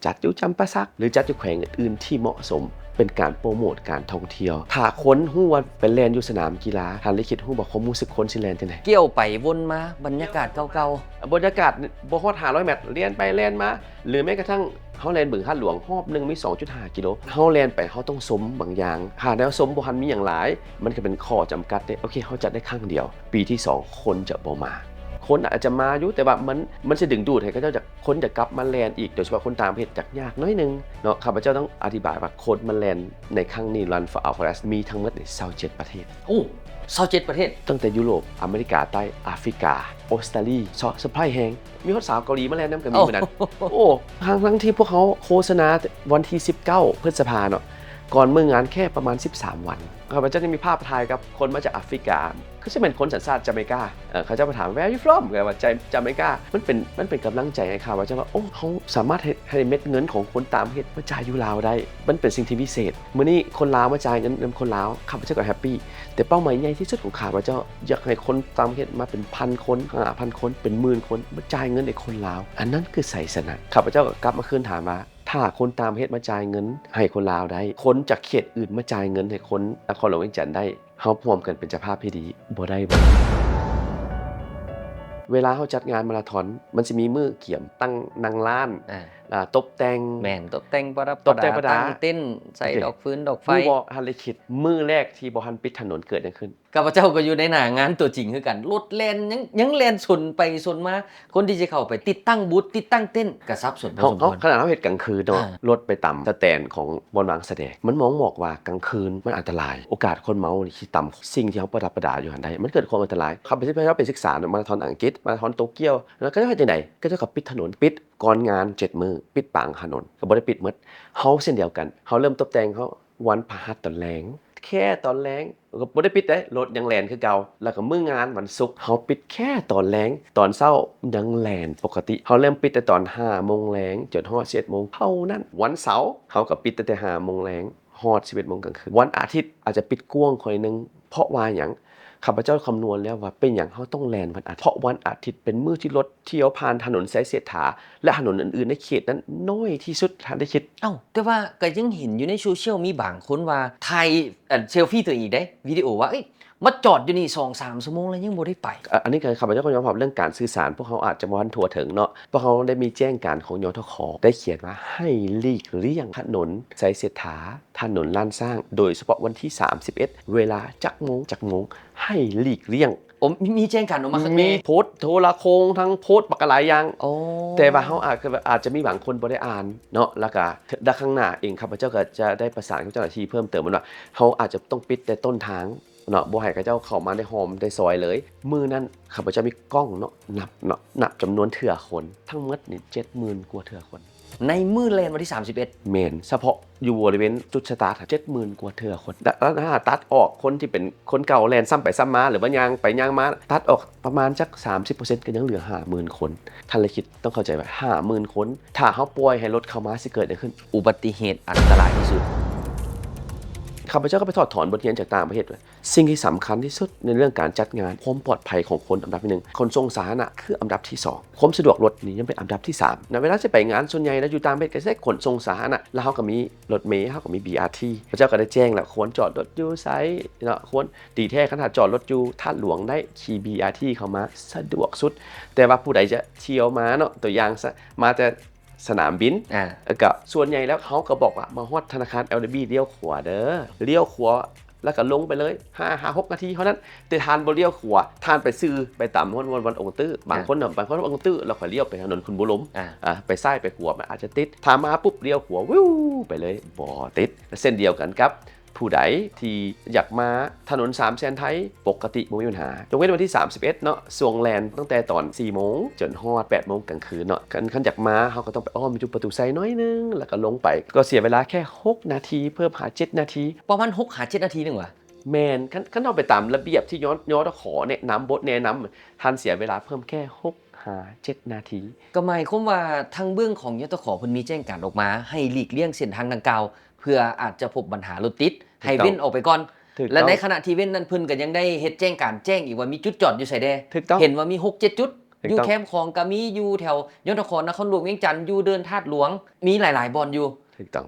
ຈັດຢູ່ຈຳປາສັກ ຫຼື ຈັດຢູ່ແຂວງອື່ນໆທີ່ເໝາະສົມ ເປັນການໂປຣໂມດການທ່ອງທ່ຽວ. ຖ້າຄົນຮູ້ວ່າໄປແລ່ນຢູ່ສະໜາມກິລາ, ທ່ານລິຂິດຮູ້ບໍ່ ຄວາມຮູ້ສຶກຄົນຊິແລ່ນຈັ່ງໃດ? ກ້ຽວໄປວົນມາ ບັນຍາກາດເກົ່າໆ. ບັນຍາກາດບໍ່ຮອດຫ້າຮ້ອຍແມັດ, ແລ່ນໄປແລ່ນມາ ຫຼື ແມ້ກະທັ້ງເຮົາແລ່ນບຶງຫາດຫຼວງຮອບໜຶ່ງມີສອງຈຸດຫ້າກິໂລ, ເຮົາແລ່ນໄປເຮົາຕ້ອງຊົມບາງຢ່າງ. ຖ້າແນວຊົມບໍ່ທັນມີຫຍັງຫຼາຍ, ມັນກໍເປັນຂໍ້ຈຳກັດເດ້. ໂອເຄ, ເຮົາຈັດໄດ້ຄັ້ງດຽວ, ປີທີສອງຄົນຈະບໍ່ມາ. ຄົນອາດຈະມາຢູ່, ແຕ່ວ່າມັນ, ມັນຊິດຶງດູດໃຫ້ເຂົາເຈົ້າຈະ, ຄົນຈະກັບມາແລ່ນອີກ, ໂດຍສະເພາະຄົນຕ່າງປະເທດຈະຍາກໜ້ອຍໜຶ່ງເນາະ. ຂ້າພະເຈົ້າຕ້ອງອະທິບາຍວ່າຄົນມາແລ່ນໃນຄັ້ງນີ້ Run for Our Forest ມີທັງໝົດຊາວເຈັດປະເທດ. ໂອ້ ຊາວເຈັດປະເທດ. ຕັ້ງແຕ່ຢູໂຣບ, ອາເມລິກາໃຕ້, ອາຟຣິກາ, ອົດສະຕາລີ, ສະ ສະໄພແຮງ. ມີຮອດສາວເກົາຫຼີມາແລ່ນນຳກໍມີມື້ນັ້ນ. ໂອ້ ທັງໆທີ່ພວກເຮົາໂຄສະນາວັນທີສິບເກົ້າພຶດສະພາເນາະ, ກ່ອນມື້ງານແຄ່ປະມານສິບສາມວັນ, ຂ້າພະເຈົ້າຍັງມີພາບຖ່າຍກັບຄົນມາຈາກອາຟຣິກາ, ຄືຊິແມ່ນຄົນສັນຊາດຈາເມກາ. ເອີ ເຂົາເຈົ້າມາຖາມ Where are you from? ກໍວ່າ ຈາ ຈາເມກາ. ມັນເປັນ, ມັນເປັນກຳລັງໃຈໃຫ້ຂ້າພະເຈົ້າວ່າ ໂອ້ ເຮົາສາມາດເຮັດໃຫ້ເມັດເງິນຂອງຄົນຕ່າງປະເທດມາຈ່າຍຢູ່ລາວໄດ້. ມັນເປັນສິ່ງທີ່ວິເສດ. ມື້ນີ້ຄົນລາວມາຈ່າຍເງິນນຳຄົນລາວ, ຂ້າພະເຈົ້າກໍແຮບປີ. ແຕ່ເປົ້າໝາຍໃຫຍ່ທີ່ສຸດຂອງຂ້າພະເຈົ້າ ຢາກໃຫ້ຄົນຕ່າງປະເທດມາເປັນພັນຄົນ, ຫ້າພັນຄົນ, ເປັນໝື່ນຄົນ ມາຈ່າຍເງິນໃຫ້ຄົນລາວ. ອັນນັ້ນຄືໄຊຊະນະ. ຂ້າພະເຈົ້າກໍກັບມາຄືນຖາມວ່າ ຖ້າຄົນຕ່າງປະເທດມາຈ່າຍເງິນໃຫ້ຄົນລາວໄດ້, ຄົນຈາກເຂດອື່ນມາຈ່າຍເງິນໃຫ້ຄົນນະຄອນຫຼວງວຽງຈັນໄດ້, ເຮົາຮ່ວມກັນເປັນເຈົ້າພາບທີ່ດີບໍ່ໄດ້ບໍ? ເວລາເຮົາຈັດງານມາລາທອນ, ມັນຊິມີມື້ກຽມຕັ້ງນັ່ງລ້ານ, ອາ ອ່າ ຕົບແຕ່ງ. ແມ່ນ, ຕົບແຕ່ງປະດັບປະດາ, ຕົບແຕ່ງປະດາ, ຕັ້ງເຕັນ, ໃສ່ ໂອເຄ ດອກຟືນດອກໄຟ. ຮູ້ບໍ່ ທ່ານລິຂິດ, ມື້ແລກທີ່ບໍ່ທັນປິດຖະໜົນເກີດຫຍັງຂຶ້ນ? ຂ້າພະເຈົ້າກໍຢູ່ໃນໜ້າງານຕົວຈິງຄືກັນ, ລົດແລ່ນຍັງ, ຍັງແລ່ນຊົນໄປຊົນມາ, ຄົນທີ່ຈະເຂົ້າໄປຕິດຕັ້ງບູດ, ຕິດຕັ້ງເຕັນ ກໍສັບສົນພໍສົມຄວນ. ເຮົາ, ເຮົາ ຂະໜາດເຮົາເຮັດກາງຄືນເນາະ, ອ່າ ລົດໄປຕາມສະແຕນຂອງບ່ອນວາງສະແດງ, ມັນບົ່ງບອກວ່າກາງຄືນມັນອັນຕະລາຍ, ໂອກາດຄົນເມົານີ້ຊິຕຳສິ່ງທີ່ເຮົາປະດັບປະດາຢູ່ຫັ້ນໄດ້, ມັນເປັນຄວາມອັນຕະລາຍ. ຂ້າພະເຈົ້າໄປສຶກສາມາລາທອນອັງກິດ, ມາລາທອນໂຕກຽວ, ແລ້ວເຂົາເຈົ້າເຮັດຈັ່ງໃດ? ເຂົາເຈົ້າກໍປິດຖະໜົນ, ປິດກ່ອນງານເຈັດມື້, ປິດປາງຖະໜົນ, ກໍບໍ່ໄດ້ປິດໝົດ. ເຮົາເຊັ່ນດຽວກັນ, ເຮົາເລີ່ມຕົບແຕ່ງເຮົາ ວັນພະຫັດຕອນແລງ, ແຄ່ຕອນແລງ ກໍບໍ່ໄດ້ປິດເດ້, ລົດຍັງແລ່ນຄືເກົ່າ. ແລ້ວກໍມື້ງານວັນສຸກ ເຮົາປິດແຄ່ຕອນແລງ, ຕອນເຊົ້າຍັງແລ່ນປົກກະຕິ. ເຮົາເລີ່ມປິດແຕ່ຕອນຫ້າໂມງແລງ ຈົນຮອດສິບເອັດໂມງເທົ່ານັ້ນ. ວັນເສົາ ເຮົາກໍປິດຕັ້ງແຕ່ຫ້າໂມງແລງ ຮອດສິບເອັດໂມງກາງຄືນ. ວັນອາທິດອາດຈະປິດກວ້າງໜ້ອຍໜຶ່ງ. ເພາະວ່າຫຍັງ? ຂ້າພະເຈົ້າຄຳນວນແລ້ວວ່າເປັນຫຍັງເຮົາຕ້ອງແລ່ນວັນອາທິດ ເພາະວັນອາທິດເປັນມື້ທີ່ລົດທ່ຽວຜ່ານຖະໜົນໄຊເສດຖາ ແລະ ຖະໜົນອື່ນໆໃນເຂດນັ້ນໜ້ອຍທີ່ສຸດ ທ່ານໄດ້ຄິດ. ເອົ້າ ແຕ່ວ່າກໍຍັງເຫັນຢູ່ໃນໂຊຊຽວມີບາງຄົນວ່າຖ່າຍ ອັນ ເຊລຟີຕົວເອງເດ້ ວິດີໂອວ່າ ເອີຍ ມາຈອດຢູ່ນີ້ສອງສາມຊົ່ວໂມງແລ້ວຍັງບໍ່ໄດ້ໄປ. ອ- ອັນນີ້ກໍຂ້າພະເຈົ້າກໍຍອມຮັບເລື່ອງການສື່ສານ ພວກເຮົາອາດຈະບໍ່ທັນທົ່ວເຖິງເນາະ ພວກເຮົາໄດ້ມີແຈ້ງການຂອງ ຍທຂ ໄດ້ຂຽນວ່າໃຫ້ຫຼີກລ່ຽງຖະໜົນໄຊເສດຖາ ຖະໜົນລ້ານຊ້າງ ໂດຍສະເພາະວັນທີສາມສິບເອັດ ເວລາຈັກໂມງ ຈັກໂມງ ໃຫ້ຫຼີກລ່ຽງ. ໂອ້ ມີ ມີແຈ້ງການອອກມາ ມີ ມີໂພສໂທລະໂຄ່ງ ທັງໂພສບັກຫຼາຍຢ່າງ. ໂອ້ ແຕ່ວ່າເຮົາອາດ ອາດຈະມີບາງຄົນບໍ່ໄດ້ອ່ານເນາະ ແລ້ວກະດາກຂ້າງໜ້າເອງ ຂ້າພະເຈົ້າກໍຈະໄດ້ປະສານກັບເຈົ້າໜ້າທີ່ເພີ່ມເຕີມ ແມ່ນວ່າເຮົາອາດຈະຕ້ອງປິດແຕ່ຕົ້ນທາງເນາະ ບໍ່ໃຫ້ເຂົາເຈົ້າເຂົ້າມາໃນຮ່ອມໃນຊອຍເລີຍ. ມື້ນັ້ນຂ້າພະເຈົ້າມີກ້ອງເນາະ ນັບເນາະ ນັບຈຳນວນເທື່ອຄົນ ທັງໝົດນີ້ເຈັດໝື່ນກວ່າເທື່ອຄົນ. ໃນມື້ແລ່ນວັນທີສາມສິບເອັດ ແມ່ນ ສະເພາະຢູ່ບໍລິເວນຈຸດສະຕາດ ເຈັດໝື່ນກວ່າເທື່ອຄົນ ແລະ ຖ້າຕັດອອກຄົນທີ່ເປັນຄົນເກົ່າແລ່ນຊ້ຳໄປຊ້ຳມາ ຫຼືວ່າຍ່າງໄປຍ່າງມາ ຕັດອອກປະມານຈັກສາມສິບເປີເຊັນ ກໍຍັງເຫຼືອຫ້າໝື່ນຄົນ. ທ່ານລະຄິດ ຕ້ອງເຂົ້າໃຈວ່າຫ້າໝື່ນຄົນ ຖ້າເຮົາປ່ອຍໃຫ້ລົດເຂົ້າມາ ຊິເກີດຫຍັງຂຶ້ນ? ອຸບັດຕິເຫດອັນຕະລາຍທີ່ສຸດ. ຂ້າພະເຈົ້າກໍໄປຖອດຖອນບົດຮຽນຈາກຕ່າງປະເທດ ສິ່ງທີ່ສຳຄັນທີ່ສຸດໃນເລື່ອງການຈັດງານ ຄວາມປອດໄພຂອງຄົນອັນດັບທີໜຶ່ງ ຂົນສົ່ງສາທາລະນະຄືອັນດັບທີສອງ ຄວາມສະດວກລົດນີ້ຍັງເປັນອັນດັບທີສາມ. ນະ ເວລາຊິໄປງານ ສ່ວນໃຫຍ່ແລ້ວຢູ່ຕ່າງປະເທດກໍໃຊ້ຂົນສົ່ງສາທາລະນະ ແລ້ວເຮົາກໍມີລົດເມ ເຮົາກໍມີ ບີອາທີ ເຂົາເຈົ້າກໍໄດ້ແຈ້ງແລ້ວ ຄວນຈອດລົດຢູ່ໃສເນາະ ຄວນ ດີແທ້ ຄັນຖ້າຈອດລົດຢູ່ທາດຫຼວງໄດ້ ຂີ່ບີອາທີເຂົ້າມາສະດວກສຸດ. ແຕ່ວ່າຜູ້ໃດຈະທ່ຽວມາເນາະ ຕົວຢ່າງຊະ ມາແຕ່ ສະໜາມບິນ ອາ ແລ້ວກໍສ່ວນໃຫຍ່ແລ້ວເຮົາກໍບອກວ່າ ມາຮອດທະນາຄານແອລດີບີ ລ້ຽວຂວາເດີ ລ້ຽວຂວາ ແລ້ວກໍລົງໄປເລີຍ ຫ້າ ຫ້າ ຫົກນາທີເທົ່ານັ້ນ. ແຕ່ທ່ານບໍ່ລ້ຽວຂວາ ທ່ານໄປຊື່ໄປຕາມຮອດວັນ ວັນອົງຕື້ ບາງຄົນນະ ບາງຄົນວັນອົງຕື້ ແລ້ວຄ່ອຍລ້ຽວໄປຖະໜົນຂຸນບູລົມ ອາ ອາ ໄປຊ້າຍໄປຂວາ ມັນອາດຈະຕິດ. ຖ້າມາປຸບລ້ຽວຂວາ ວິວ ໄປເລີຍ ບໍ່ຕິດ. ເຊັ່ນດຽວກັນກັບ ຜູ້ໃດທີ່ຢາກມາຖະໜົນສາມແສນໄທ ປົກກະຕິບໍ່ມີບັນຫາ ຍົກເວັ້ນວັນທີສາມສິບເອັດເນາະ ຊ່ວງແລ່ນຕັ້ງແຕ່ຕອນສີ່ໂມງຈົນຮອດແປດໂມງກາງຄືນເນາະ. ຄັນ ຄັນຢາກມາ ເຮົາກໍຕ້ອງໄປອ້ອມຢູ່ປະຕູໄຊໜ້ອຍໜຶ່ງ ແລ້ວກໍລົງໄປ ກໍເສຍເວລາແຄ່ຫົກນາທີ ເພີ່ມຫາເຈັດນາທີ. ປະມານຫົກຫາເຈັດນາທີໜຶ່ງຫວາ? ແມ່ນ ຄັນ ຄັນເຮົາໄປຕາມລະບຽບທີ່ ຍທຂ ແນະນຳ ບົດແນະນຳ ທ່ານເສຍເວລາເພີ່ມແຄ່ຫົກຫາເຈັດນາທີ. ກໍໝາຍຄວາມວ່າທາງເບື້ອງຂອງ ຍທຂ ເພິ່ນມີແຈ້ງການອອກມາ ໃຫ້ຫຼີກລ່ຽງເສັ້ນທາງດັ່ງກ່າວ ເພື່ອອາດຈະພົບບັນຫາລົດຕິດ ໃຫ້ເວັ້ນອອກໄປກ່ອນ ແລະ ໃນຂະນະທີ່ເວັ້ນນັ້ນ ເພິ່ນກໍຍັງໄດ້ເຮັດແຈ້ງການແຈ້ງອີກວ່າມີຈຸດຈອດຢູ່ໃສແດ່. ເຫັນວ່າມີຫົກເຈັດຈຸດ ຢູ່ແຄມຂອງກໍມີ ຢູ່ແຖວ ຍທຂ ນະຄອນຫຼວງວຽງຈັນ ຢູ່ເດີ່ນທາດຫຼວງ ມີຫຼາຍໆບ່ອນຢູ່.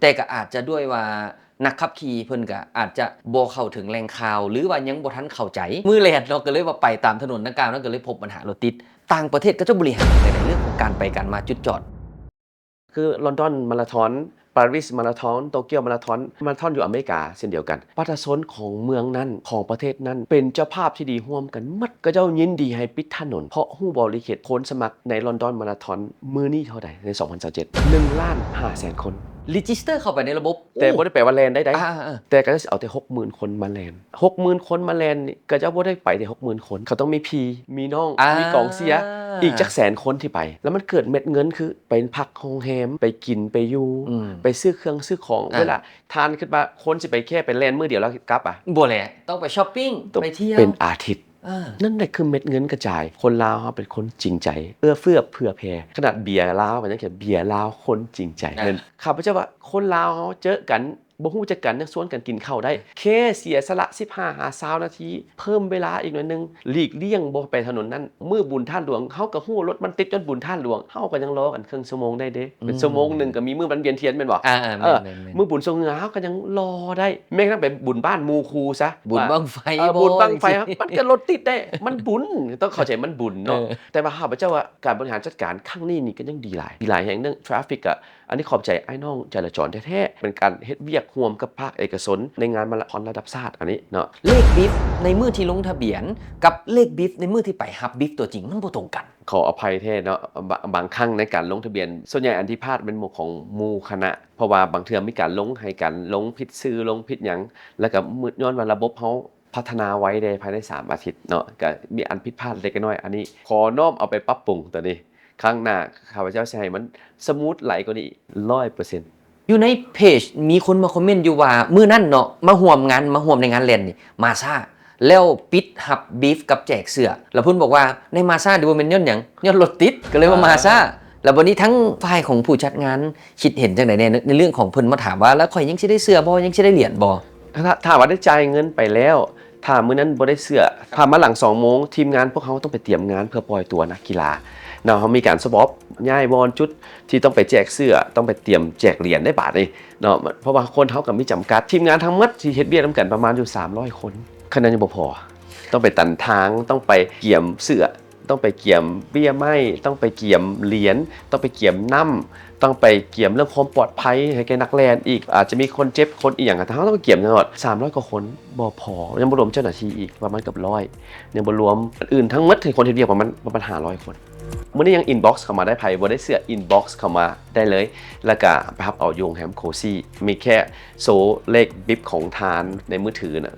ແຕ່ກໍອາດຈະດ້ວຍວ່ານັກຂັບຂີ່ເພິ່ນກໍອາດຈະບໍ່ເຂົ້າເຖິງແຫຼ່ງຂ່າວ ຫຼືວ່າຍັງບໍ່ທັນເຂົ້າໃຈມື້ແລ່ນເນາະ ກໍເລີຍວ່າໄປຕາມຖະໜົນດັ່ງກ່າວນັ້ນ ກໍເລີຍພົບບັນຫາລົດຕິດ. ຕ່າງປະເທດເຂົາເຈົ້າບໍລິຫານຈັ່ງໃດໃນເລື່ອງຂອງການໄປການມາຈຸດຈອດ? ຄືລອນດອນມາລາທອນ ປາຣິສມາລາທອນ ໂຕກຽວມາລາທອນ ມາລາທອນຢູ່ອາເມລິກາເຊັ່ນດຽວກັນ ປະຊາຊົນຂອງເມືອງນັ້ນ ຂອງປະເທດນັ້ນ ເປັນເຈົ້າພາບທີ່ດີຮ່ວມກັນໝົດ. ເຂົາເຈົ້າຍິນດີໃຫ້ປິດຖະໜົນ ເພາະຮູ້ບໍ່ ລິເຄດຄົນສະໝັກໃນລອນດອນມາລາທອນມື້ນີ້ເທົ່າໃດ ໃນສອງພັນຊາວເຈັດ ໜຶ່ງລ້ານຫ້າແສນຄົນ register ເຂົ້າໄປໃນລະບົບ. ແຕ່ບໍ່ໄດ້ແປວ່າແລ່ນໄດ້ໃດ ແຕ່ເຂົາເຈົ້າຊິເອົາແຕ່ຫົກໝື່ນຄົນມາແລ່ນ ຫົກໝື່ນຄົນມາແລ່ນນີ້ ເຂົາເຈົ້າບໍ່ໄດ້ໄປແຕ່ຫົກໝື່ນຄົນ ເຂົາຕ້ອງມີພີ ມີນ້ອງ ມີກອງເຊຍ ອີກຈັກແສນຄົນທີ່ໄປ ແລ້ວມັນເກີດເມັດເງິນ ຄືໄປພັກໂຮງແຮມ ໄປກິນໄປຢູ່ ໄປຊື້ເຄື່ອງຊື້ຂອງ. ເວລາທ່ານຄິດວ່າຄົນຊິໄປແຄ່ໄປແລ່ນມື້ດຽວແລ້ວກັບອະ? ບໍ່ແຫຼະ ຕ້ອງໄປຊັອບປິງ ໄປທ່ຽວ ເປັນອາທິດ. ນັ້ນແຫຼະຄືເມັດເງິນກະຈາຍ. ຄົນລາວເຮົາເປັນຄົນຈິງໃຈ ເອື້ອເຟື້ອເຜື່ອແຜ່. ຂະໜາດເບຍລາວກໍຍັງຂຽນ ເບຍລາວຄົນຈິງໃຈ. ເຫັນ ຂ້າພະເຈົ້າວ່າຄົນລາວເຮົາເຈີກັນ ບໍ່ຮູ້ຈັກກັນ ຍັງຊວນກັນກິນເຂົ້າໄດ້ ແຄ່ເສຍສະຫຼະສິບຫ້າຫາຊາວນາທີ ເພີ່ມເວລາອີກໜ້ອຍໜຶ່ງ ຫຼີກລ່ຽງບໍ່ໄປຖະໜົນນັ້ນ. ມື້ບຸນທາດຫຼວງ ເຮົາກໍຮູ້ລົດມັນຕິດຍ້ອນບຸນທາດຫຼວງ ເຮົາກໍຍັງລໍກັນເຄິ່ງຊົ່ວໂມງໄດ້ເດ້ ເປັນຊົ່ວໂມງໜຶ່ງກໍມີ. ມື້ວັນວຽນທຽນແມ່ນບໍ່? ເອີ ມື້ບຸນຊ່ວງເຫື່ອ ເຮົາກໍຍັງລໍໄດ້. ແມ້ກະທັ້ງໄປບຸນບ້ານໝູ່ຄູ່ຊະ ບຸນບັ້ງໄຟ ບຸນບັ້ງໄຟ ມັນກໍລົດຕິດໄດ້ ມັນບຸນ ຕ້ອງເຂົ້າໃຈມັນບຸນເນາະ. ແຕ່ວ່າຂ້າພະເຈົ້າວ່າການບໍລິຫານຈັດການຄັ້ງນີ້ນີ້ກໍຍັງດີຫຼາຍ ດີຫຼາຍແຮງ. ເລື່ອງ traffic ອະ ອັນນີ້ຂອບໃຈອ້າຍນ້ອງຈະລາຈອນແທ້ໆ ເປັນການເຮັດວຽກຮ່ວມກັບພາກເອກະຊົນໃນງານມາລາທອນລະດັບຊາດອັນນີ້ເນາະ. ເລກບິບໃນມື້ທີ່ລົງທະບຽນ ກັບເລກບິບໃນມື້ທີ່ໄປຮັບບິບຕົວຈິງ ມັນບໍ່ຕົງກັນ. ຂໍອະໄພແທ້ເນາະ ບາ ບາງຄັ້ງໃນການລົງທະບຽນ ສ່ວນໃຫຍ່ອັນທີ່ພາດແມ່ນໝູ່ຂອງໝູ່ຄະນະ ເພາະວ່າບາງເທື່ອມີການລົງ ໃຫ້ການລົງຜິດຊື່ ລົງຜິດຫຍັງ ແລ້ວກໍຍ້ອນວ່າລະບົບເຮົາພັດທະນາໄວແດ່ ພາຍໃນສາມອາທິດເນາະ ກໍມີອັນຜິດພາດເລັກນ້ອຍ. ອັນນີ້ຂໍນ້ອມເອົາໄປປັບປຸງຕົວນີ້ ຄັ້ງໜ້າຂ້າພະເຈົ້າຊິໃຫ້ມັນສະມູດໄຫຼກວ່ານີ້ຮ້ອຍເປີເຊັນ. ຢູ່ໃນເພຈມີຄົນມາຄອມເມັນຢູ່ວ່າ ມື້ນັ້ນເນາະ ມາຮ່ວມງານ ມາຮ່ວມໃນງານແລ່ນນີ້ ມາຊ້າ ແລ້ວປິດຮັບບີຟກັບແຈກເສື້ອ ແລ້ວເພິ່ນບອກວ່າ ໃນມາຊ້ານີ້ບໍ່ແມ່ນຍ້ອນຫຍັງ ຍ້ອນລົດຕິດ ກໍເລີຍວ່າມາຊ້າ. ແລ້ວບັດນີ້ທາງຝ່າຍຂອງຜູ້ຈັດງານຄິດເຫັນຈັ່ງໃດແດ່ ໃນເລື່ອງຂອງເພິ່ນມາຖາມວ່າ ແລ້ວຂ້ອຍຍັງຊິໄດ້ເສື້ອບໍ່ ຍັງຊິໄດ້ຫຼຽນບໍ່? ຖ້າ ຖ້າວ່າໄດ້ຈ່າຍເງິນໄປແລ້ວ ຖ້າມື້ນັ້ນບໍ່ໄດ້ເສື້ອ ຜ່ານມາຫຼັງສອງໂມງ ທີມງານພວກເຮົາຕ້ອງໄປຕຽມງານເພື່ອປ່ອຍຕົວນັກກິລາເນາະ. ເຮົາມີການສະວອບ ຍ້າຍບ່ອນຈຸດທີ່ຕ້ອງໄປແຈກເສື້ອ ຕ້ອງໄປຕຽມແຈກຫຼຽນໄດ້ບາດນີ້ເນາະ ເພາະວ່າຄົນເຮົາກໍມີຈຳກັດ. ທີມງານທັງໝົດທີ່ເຮັດວຽກນຳກັນປະມານຢູ່ສາມຮ້ອຍຄົນ ຂະໜາດຍັງບໍ່ພໍ ຕ້ອງໄປຕັນທາງ ຕ້ອງໄປກຽມເສື້ອ ຕ້ອງໄປກຽມເບ້ຍໄມ້ ຕ້ອງໄປກຽມຫຼຽນ ຕ້ອງໄປກຽມນ້ຳ ຕ້ອງໄປກຽມເລື່ອງຄວາມປອດໄພໃຫ້ແກ່ນັກແລ່ນອີກ ອາດຈະມີຄົນເຈັບຄົນອີ່ຫຍັງ ແຕ່ເຮົາຕ້ອງກຽມຕະຫຼອດ ສາມຮ້ອຍກວ່າຄົນບໍ່ພໍ ຍັງບໍ່ລວມເຈົ້າໜ້າທີ່ອີກປະມານເກືອບຮ້ອຍ ຍັງບໍ່ລວມອັນອື່ນທັງໝົດທີ່ຄົນເຮັດວຽກປະມານ ປະມານຫ້າຮ້ອຍຄົນ. ມື້ນີ້ຍັງອິນບັອກເຂົ້າມາໄດ້ ໃຜບໍ່ໄດ້ເສື້ອອິນບັອກເຂົ້າມາໄດ້ເລີຍ ແລ້ວກະໄປຮັບເອົາຢູ່ໂຮງແຮມໂຄຊີ ມີແຄ່ໂຊເລກບິບຂອງທ່ານໃນມືຖືນະ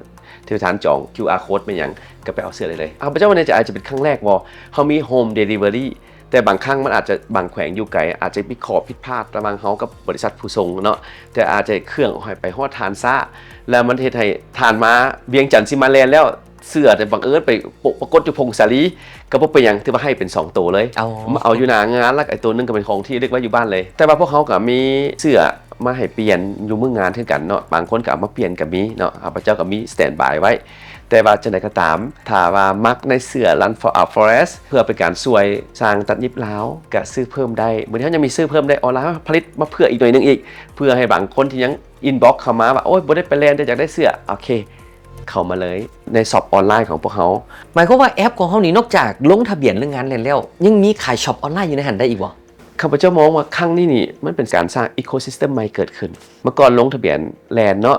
ທີ່ທ່ານຈອງຄິວອາໂຄດແມ່ນຫຍັງ ກໍໄປເອົາເສື້ອໄດ້ເລີຍ. ຂ້າພະເຈົ້າວ່າແນ່ໃຈ ອາດຈະເປັນຄັ້ງແລກບໍ່ ເຮົາມີໂຮມເດລິເວີຣີ ແຕ່ບາງຄັ້ງມັນອາດຈະ ບາງແຂວງຢູ່ໄກ ອາດຈະມີຂໍ້ຜິດພາດລະຫວ່າງເຮົາກັບບໍລິສັດຜູ້ສົ່ງເນາະ ແຕ່ອາດຈະເຄື່ອງໃຫ້ໄປຮອດທ່ານຊ້າ ແລ້ວມັນເຮັດໃຫ້ທ່ານມາວຽງຈັນຊິມາແລ່ນແລ້ວ ເສື້ອແຕ່ບັງເອີນໄປໂປະປາກົດຢູ່ຜົ້ງສາລີ ກໍບໍ່ເປັນຫຍັງ ຖືວ່າໃຫ້ເປັນສອງໂຕເລີຍ ເອົາ ມາເອົາຢູ່ໜ້າງານ ແລ້ວກໍໄອ້ໂຕໜຶ່ງກໍເປັນຂອງທີ່ເກັບໄວ້ຢູ່ບ້ານເລີຍ. ແຕ່ວ່າພວກເຮົາກໍມີເສື້ອມາໃຫ້ປ່ຽນຢູ່ມື້ງານຄືກັນເນາະ ບາງຄົນກໍເອົາມາປ່ຽນກໍມີເນາະ ຂ້າພະເຈົ້າກໍມີສະແຕນບາຍໄວ້. ແຕ່ວ່າຈັ່ງໃດກໍຕາມ ຖ້າວ່າມັກໃນເສື້ອ Run for Our Forest ເພື່ອເປັນການຊ່ວຍສ້າງຕັດຫຍິບລາວ ກໍຊື້ເພີ່ມໄດ້. ມື້ນີ້ເຮົາຍັງມີຊື້ເພີ່ມໄດ້ ອອນລາຍເຮົາຜະລິດມາເພື່ອອີກໜ້ອຍໜຶ່ງອີກ ເພື່ອໃຫ້ບາງຄົນທີ່ຍັງອິນບັອກເຂົ້າມາວ່າ ໂອ້ຍ ບໍ່ໄດ້ໄປແລ່ນ ແຕ່ຢາກໄດ້ເສື້ອ ໂອເຄ ເຂົ້າມາເລີຍໃນຊັອບອອນລາຍຂອງພວກເຮົາ. ໝາຍຄວາມວ່າແອັບຂອງເຮົານີ້ ນອກຈາກລົງທະບຽນເລື່ອງງານແລ່ນແລ້ວ ຍັງມີຂາຍຊັອບອອນລາຍຢູ່ໃນຫັ້ນໄດ້ອີກບໍ່? ຂ້າພະເຈົ້າມອງວ່າຄັ້ງນີ້ນີ້ ມັນເປັນການສ້າງອີໂຄຊິສເຕັມໃໝ່ເກີດຂຶ້ນ. ເມື່ອກ່ອນລົງທະບຽນແລ່ນເນາະ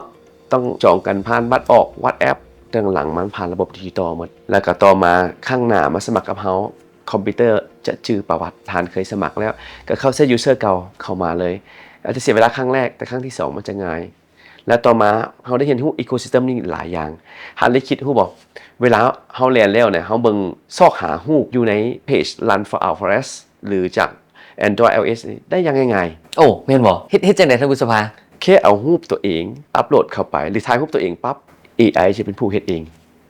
ຕ້ອງຈອງກັນຜ່ານບັດອອກ WhatsApp ແຕ່ຫຼັງໆມາມັນຜ່ານລະບົບດິຈິຕອລໝົດ ແລ້ວກໍຕໍ່ມາຄັ້ງໜ້າມາສະໝັກກັບເຮົາ ຄອມພິວເຕີຈະຈື່ປະຫວັດ ທ່ານເຄີຍສະໝັກແລ້ວ ກໍເຂົ້າໃສ່ຢູເຊີເກົ່າເຂົ້າມາເລີຍ ອາດຈະເສຍເວລາຄັ້ງແລກ ແຕ່ຄັ້ງທີສອງມັນຈະງ່າຍ. ແລ້ວຕໍ່ມາເຮົາໄດ້ຮຽນຮູ້ອີໂຄຊິສເຕັມນີ້ຫຼາຍຢ່າງ. ທ່ານໄດ້ຄິດຮູ້ບໍ່? ເວລາເຮົາແລ່ນແລ້ວເນຍ ເຮົາເບິ່ງຊອກຫາຮູບຢູ່ໃນເພຈ Run for Our Forest ຫຼືຈາກ Android ໄອໂອເອສ ໄດ້ຢ່າງງ່າຍໆ. ໂອ້ ແມ່ນບໍ່? ເຮັດ ເຮັດຈັ່ງໃດທ່ານຜູ້ສະພາ? ແຄ່ເອົາຮູບຕົວເອງອັບໂຫຼດເຂົ້າໄປ ຫຼືຖ່າຍຮູບຕົວເອງປັບ ເອໄອຈະເປັນຜູ້ເຮັດເອງ.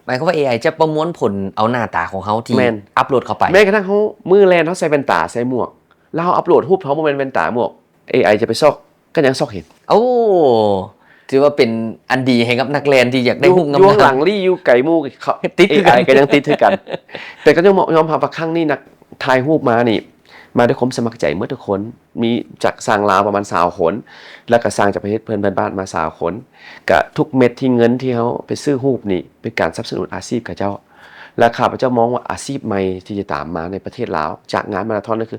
ໝາຍຄວາມວ່າເອໄອຈະປະມວນຜົນເອົາໜ້າຕາຂອງເຮົາທີ່ ແມ່ນ ອັບໂຫຼດເຂົ້າໄປ. ແມ້ກະທັ່ງເຮົາ ມື້ແລ່ນເຮົາໃສ່ແວ່ນຕາ ໃສ່ໝວກ ແລ້ວເຮົາອັບໂຫຼດຮູບ ເຮົາບໍ່ແມ່ນແວ່ນຕາໝວກ ເອໄອຈະໄປຊອກ ກໍຍັງຊອກເຫັນ. ໂອ້ ຖືວ່າເປັນອັນດີໃຫ້ກັບນັກແລ່ນທີ່ຢາກໄດ້ຮູບງາມໆ ຢູ່ຂ້າງຫຼັງລີ້ ຢູ່ໄກໝູ່ ເອໄອກໍຍັງຕິດຄືກັນ. ແຕ່ກໍຕ້ອງຍອມຮັບວ່າຄັ້ງນີ້ນັກຖ່າຍຮູບມານີ້ ມາດ້ວຍຄວາມສະໝັກໃຈໝົດທຸກຄົນ ມີຈາກຊ່າງລາວປະມານຊາວຄົນ ແລ້ວກໍຊ່າງຈາກປະເທດເພື່ອນບ້ານມາຊາວຄົນ. ກະທຸກເມັດທີ່ເງິນທີ່ເຮົາໄປຊື້ຮູບນີ້ ເປັນການສະໜັບສະໜູນອາຊີບເຂົາເຈົ້າ ແລະ ຂ້າພະເຈົ້າມອງວ່າອາຊີບໃໝ່ທີ່ຈະຕາມມາໃນປະເທດລາວ ຈາກງານມາຣາທອນ ກໍຄື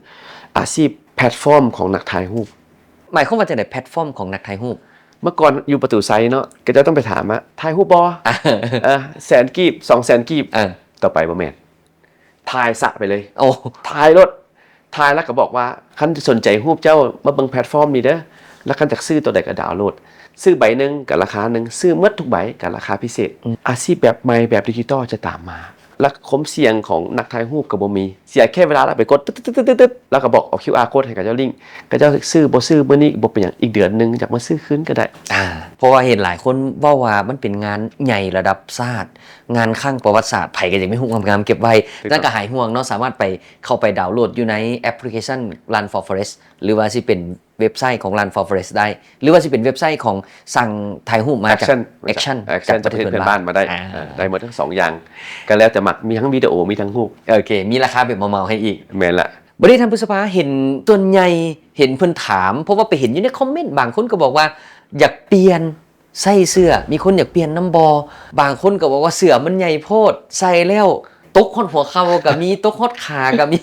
ອາຊີບແພລດຟອມຂອງນັກຖ່າຍຮູບ. ໝາຍຄວາມວ່າຈັ່ງໃດ ແພລດຟອມຂອງນັກຖ່າຍຮູບ? ເມື່ອກ່ອນຢູ່ປະຕູໄຊເນາະ ເຂົາເຈົ້າຕ້ອງໄປຖາມວ່າ ຖ່າຍຮູບບໍ່? ເອີ ແສນກີບ ສອງແສນກີບ ເອີ ຕໍ່ໄປບໍ່ແມ່ນ ຖ່າຍສະໄປເລີຍ. ໂອ້ ຖ່າຍໂລດ ຖ່າຍແລ້ວກໍບອກວ່າ ຄັນສົນໃຈຮູບເຈົ້າ ມາເບິ່ງແພລດຟອມນີ້ເດີ ແລ້ວຄັນຢາກຊື້ຕົວໃດກໍດາວໂຫຼດ ຊື້ໃບໜຶ່ງກໍລາຄາໜຶ່ງ ຊື້ໝົດທຸກໃບກໍລາຄາພິເສດ. ອືມ ອາຊີບແບບໃໝ່ແບບດິຈິຕອລຈະຕາມມາ ແລະ ຄວາມສ່ຽງຂອງນັກຖ່າຍຮູບກໍບໍ່ມີ ເສຍແຄ່ເວລາແລ້ວໄປກົດຕຶດໆໆໆ ແລ້ວກໍບອກເອົາຄິວອາໂຄດໃຫ້ເຂົາເຈົ້າລິ້ງ ເຂົາເຈົ້າຊື້ບໍ່ຊື້ມື້ນີ້ບໍ່ເປັນຫຍັງ ອີກເດືອນໜຶ່ງຢາກມາຊື້ຄືນກໍໄດ້. ອ່າ ເພາະວ່າເຫັນຫຼາຍຄົນເວົ້າວ່າມັນເປັນງານໃຫຍ່ລະດັບຊາດ ງານຄັ້ງປະຫວັດສາດ ໃຜກໍຢາກມີຮູບງາມໆເກັບໄວ້ ຖືກຕ້ອງ ແລ້ວກໍຫາຍຫ່ວງເນາະ ສາມາດໄປ ເຂົ້າໄປດາວໂຫຼດຢູ່ໃນແອັບພລິເຄຊັນ Run for Forest ຫຼືວ່າຊິເປັນເວັບໄຊຂອງ Run for Forest ໄດ້ ຫຼືວ່າຊິເປັນເວັບໄຊຂອງສັ່ງຖ່າຍຮູບມາຈາກ Action Action ຈາກປະເທດເພື່ອນບ້ານມາໄດ້. ອ່າ ເອີ ໄດ້ໝົດທັງສອງຢ່າງ ກໍແລ້ວແຕ່ມັກ ມີທັງວິດີໂອ ມີທັງຮູບ. ໂອເຄ ມີລາຄາແບບເໝົາໆໃຫ້ອີກ. ແມ່ນລະ. ບັດນີ້ທ່ານຜູ້ສະພາ ເຫັນສ່ວນໃຫຍ່ເຫັນເພິ່ນຖາມ ເພາະວ່າໄປເຫັນຢູ່ໃນຄອມເມັນ ບາງຄົນກໍບອກວ່າຢາກປ່ຽນ ໃສ່ເສື້ອ ມີຄົນຢາກປ່ຽນນຳບໍ່? ບາງຄົນກໍບອກວ່າເສື້ອມັນໃຫຍ່ໂພດ ໃສ່ແລ້ວຕົກຮອດຫົວເຂົ່າກໍມີ ຕົກຮອດຂາກໍມີ.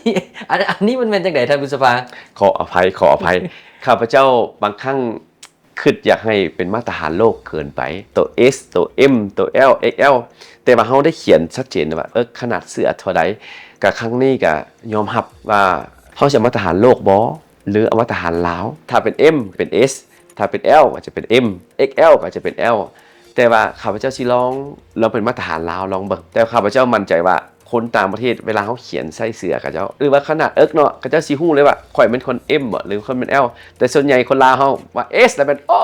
ອັນ ອັນນີ້ມັນແມ່ນຈັ່ງໃດທ່ານຜູ້ສະພາ? ຂໍອະໄພ ຂໍອະໄພ ຂ້າພະເຈົ້າບາງຄັ້ງຄິດຢາກໃຫ້ເປັນມາດຕະຖານໂລກເກີນໄປ ໂຕ S ໂຕ M ໂຕ L XL ແຕ່ວ່າເຮົາໄດ້ຂຽນຊັດເຈນວ່າ ເອີ ຂະໜາດເສື້ອເທົ່າໃດ. ກະຄັ້ງນີ້ກະຍອມຮັບວ່າເຮົາຊິເອົາມາດຕະຖານໂລກບໍ່ ຫຼືເອົາມາດຕະຖານລາວ ຖ້າເປັນ M ເປັນ S ຖ້າເປັນ L ກໍຈະເປັນ M XL ກໍຈະເປັນ L ແຕ່ວ່າຂ້າພະເຈົ້າຊິລອງ ລອງເປັນມາດຕະຖານລາວລອງເບິ່ງ ແຕ່ຂ້າພະເຈົ້າໝັ້ນໃຈວ່າຄົນຕ່າງປະເທດ ເວລາເຮົາຂຽນໃສ່ເສື້ອເຂົາເຈົ້າ ຫຼືວ່າຂະໜາດເອິກເນາະ ເຂົາເຈົ້າຊິຮູ້ເລີຍວ່າຂ້ອຍແມ່ນຄົນ M ບໍ ຫຼືຄົນແມ່ນ L ແຕ່ສ່ວນໃຫຍ່ຄົນລາວເຮົາວ່າ S ແລ້ວແມ່ນ ໂອ້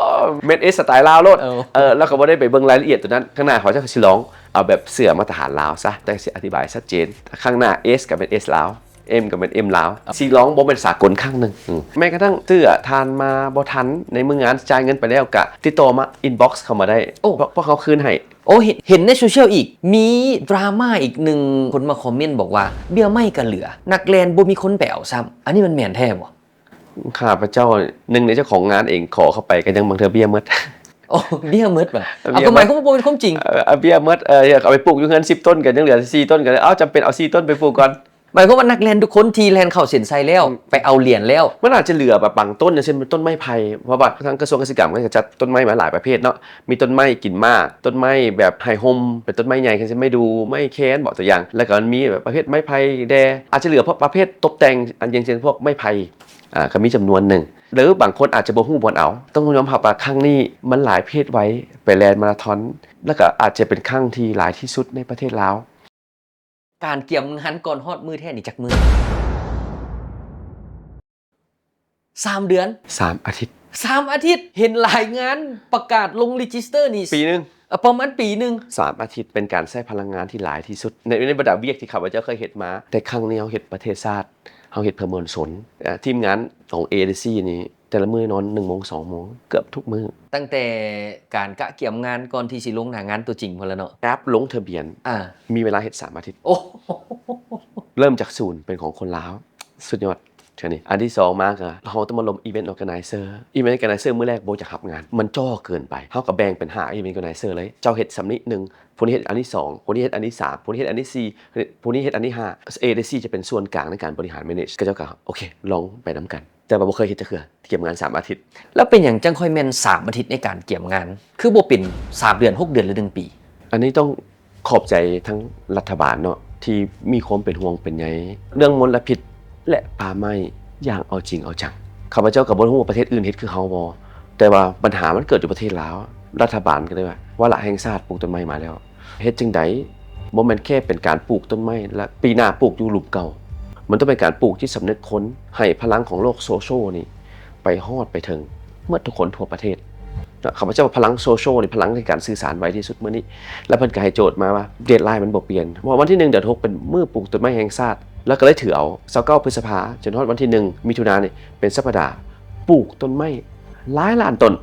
ແມ່ນ S ສະໄຕລາວໂລດ. ເອີ ເອີ ແລ້ວກໍບໍ່ໄດ້ໄປເບິ່ງລາຍລະອຽດຕົວນັ້ນ ຄັ້ງໜ້າເຂົາເຈົ້າກໍຊິລອງເອົາແບບເສື້ອມາດຕະຖານລາວຊະ ແຕ່ຊິອະທິບາຍຊັດເຈນ ຂ້າງໜ້າ S ກໍເປັນ S ລາວ M ກໍແມ່ນ M ລາວ ຊິລອງບໍ່ແມ່ນສາກົນຄັ້ງໜຶ່ງ. ອືມ ແມ້ກະທັ້ງເສື້ອທ່ານມາບໍ່ທັນ ໃນມື້ງານຈ່າຍເງິນໄປແລ້ວ ກະຕິດຕໍ່ມາ inbox ເຂົ້າມາໄດ້. ໂອ້ ພວກ ພວກເຮົາຄືນໃຫ້. ໂອ້ ເຫັນ ເຫັນໃນໂຊຊຽວອີກ ມີດຣາມາອີກໜຶ່ງ ຄົນມາຄອມເມັນບອກວ່າ ເບ້ຍໄມ້ກໍເຫຼືອ ນັກແລ່ນບໍ່ມີຄົນໄປເອົາຊ້ຳ. ອັນນີ້ມັນແມ່ນແທ້ບໍ່? ຂ້າພະເຈົ້າ ໜຶ່ງໃນເຈົ້າຂອງງານເອງ ຂໍເຂົ້າໄປກໍຍັງບາງເທື່ອເບ້ຍໝົດ. ໂອ້ ເບ້ຍໝົດຫວາ? ເບ້ຍໝົດ. ເອົາ ກໍໝາຍຄວາມວ່າບໍ່ເປັນຄວາມຈິງ. ເອີ ເອົາເບ້ຍໝົດ. ເອີ ຢາກເອົາໄປປູກຢູ່ເຮືອນສິບຕົ້ນ ກໍຍັງເຫຼືອສີ່ຕົ້ນ ກໍເອົາ ຈຳເປັນເອົາສີ່ຕົ້ນໄປປູກກ່ອນ. ໝາຍຄວາມວ່ານັກແລ່ນທຸກຄົນທີ່ແລ່ນເຂົ້າເສັ້ນໄຊແລ້ວ ອືມ ໄປເອົາຫຼຽນແລ້ວ ມັນອາດຈະເຫຼືອແບບບາງຕົ້ນ ຢ່າງເຊັ່ນຕົ້ນໄມ້ໄຜ່ ເພາະວ່າທາງກະຊວງກະສິກຳກໍຈະຈັດຕົ້ນໄມ້ມາຫຼາຍປະເພດເນາະ ມີຕົ້ນໄມ້ກິນໝາກ ຕົ້ນໄມ້ແບບໃຫ້ຮົ່ມ ເປັນຕົ້ນໄມ້ໃຫຍ່ ເຊັ່ນໄມ້ດູ່ ໄມ້ແຄນ ເບາະ ຕົວຢ່າງ ແລ້ວກໍມັນມີແບບປະເພດໄມ້ໄຜ່ແດ່ ອາດຈະເຫຼືອພວກປະເພດຕົກແຕ່ງ ອັນ ຢ່າງເຊັ່ນພວກໄມ້ໄຜ່ ອ່າ ກໍມີຈຳນວນໜຶ່ງ ຫຼືບາງຄົນອາດຈະບໍ່ຮູ້ບ່ອນເອົາ. ຕ້ອງຍອມຮັບວ່າຄັ້ງນີ້ມັນຫຼາຍເພດໄວ ໄປແລ່ນມາລາທອນ ແລ້ວກໍອາດຈະເປັນຄັ້ງທີ່ຫຼາຍທີ່ສຸດໃນປະເທດລາວ. ການກຽມງານກ່ອນຮອດມື້ແທ້ນີ້ຈັກມື້? ສາມເດືອນ. ສາມອາທິດ. ສາມອາທິດ ເຫັນລາຍງານປະກາດລົງ register ນີ້ ປີໜຶ່ງ. ເອີ ປະມານປີໜຶ່ງ. ສາມອາທິດ ເປັນການໃຊ້ພະລັງງານທີ່ຫຼາຍທີ່ສຸດ ໃນ ໃນບັນດາວຽກທີ່ຂ້າພະເຈົ້າເຄີຍເຮັດມາ ແຕ່ຄັ້ງນີ້ເຮົາເຮັດປະເທດຊາດ ເຮົາເຮັດເພື່ອມວນຊົນ. ເອີ ທີມງານຂອງ ເອເອຊຊີ ນີ້ ແຕ່ລະມື້ນອນໜຶ່ງໂມງ ສອງໂມງ ເກືອບທຸກມື້. ຕັ້ງແຕ່ການກະກຽມງານກ່ອນທີ່ຊິລົງໜ້າງານຕົວຈິງພຸ້ນລະເນາະ. ແອັບລົງທະບຽນ ອ່າ ມີເວລາເຮັດສາມອາທິດ. ໂອ້ ເລີ່ມຈາກສູນ ເປັນຂອງຄົນລາວ ສຸດຍອດ. ເທື່ອນີ້ ອັນທີສອງມາກໍ ເຮົາຕ້ອງມາລົມ event organizer. Event organizer ມື້ແລກບໍ່ຢາກຮັບງານ ມັນຈໍ້ເກີນໄປ ເຮົາກໍແບ່ງເປັນຫ້າ event organizer ເລີຍ ເຈົ້າເຮັດສ່ຳນີ້ໜຶ່ງ ຜູ້ນີ້ເຮັດອັນທີສອງ ຜູ້ນີ້ເຮັດອັນທີສາມ ຜູ້ນີ້ເຮັດອັນທີສີ່ ຜູ້ນີ້ເຮັດອັນທີຫ້າ. ເອເອຊຊີ ຈະເປັນສ່ວນກາງໃນການບໍລິຫານ manage ຂະເຈົ້າກໍ ໂອເຄ ລອງໄປນຳກັນ ແຕ່ວ່າບໍ່ເຄີຍເຮັດຈັກເທື່ອ ກຽມງານສາມອາທິດ. ແລ້ວເປັນຫຍັງຈັ່ງຄ່ອຍແມ່ນສາມອາທິດໃນການກຽມງານ ຄືບໍ່ເປັນສາມເດືອນ ຫົກເດືອນ ຫຼື ໜຶ່ງປີ? ອັນນີ້ຕ້ອງຂອບໃຈທັງລັດຖະບານເນາະ ທີ່ມີຄວາມເປັນຫ່ວງເປັນໃຍເລື່ອງມົນລະພິດ ແລະ ປ່າໄມ້ຢ່າງເອົາຈິງເອົາຈັງ. ຂ້າພະເຈົ້າກໍບໍ່ຮູ້ວ່າປະເທດອື່ນເຮັດຄືເຮົາບໍ່ ແຕ່ວ່າບັນຫາມັນເກີດຢູ່ປະເທດລາວ ລັດຖະບານກໍເລີຍວ່າ ວາລະແຫ່ງຊາດ ປູກຕົ້ນໄມ້ມາແລ້ວ ເຮັດຈັ່ງໃດ ບໍ່ແມ່ນແຄ່ເປັນການປູກຕົ້ນໄມ້ ແລະ ປີໜ້າປູກຢູ່ຫຼຸມເກົ່າ. ມັນຕ້ອງເປັນການປູກຈິດສຳນຶກຄົນ ໃຫ້ພະລັງຂອງໂລກໂຊຊຽວນີ້ໄປຮອດໄປເຖິງໝົດທຸກຄົນທົ່ວປະເທດ. ເນາະ ຂ້າພະເຈົ້າວ່າພະລັງໂຊຊຽວນີ້ ພະລັງໃນການສື່ສານໄວທີ່ສຸດມື້ນີ້ ແລ້ວເພິ່ນກໍໃຫ້ໂຈດມາວ່າ deadline ມັນບໍ່ປ່ຽນ ເພາະວ່າວັນທີໜຶ່ງເດືອນຫົກເປັນມື້ປູກຕົ້ນໄມ້ແຫ່ງຊາດ ແລ້ວກໍເລີຍຖືເອົາ ຊາວເກົ້າ ພຶດສະພາ ຈົນຮອດວັນທີໜຶ່ງ ມິຖຸນານີ້ ເປັນສັບປະດາປູກຕົ້ນໄມ້ຫຼາຍລ້ານຕົ້ນ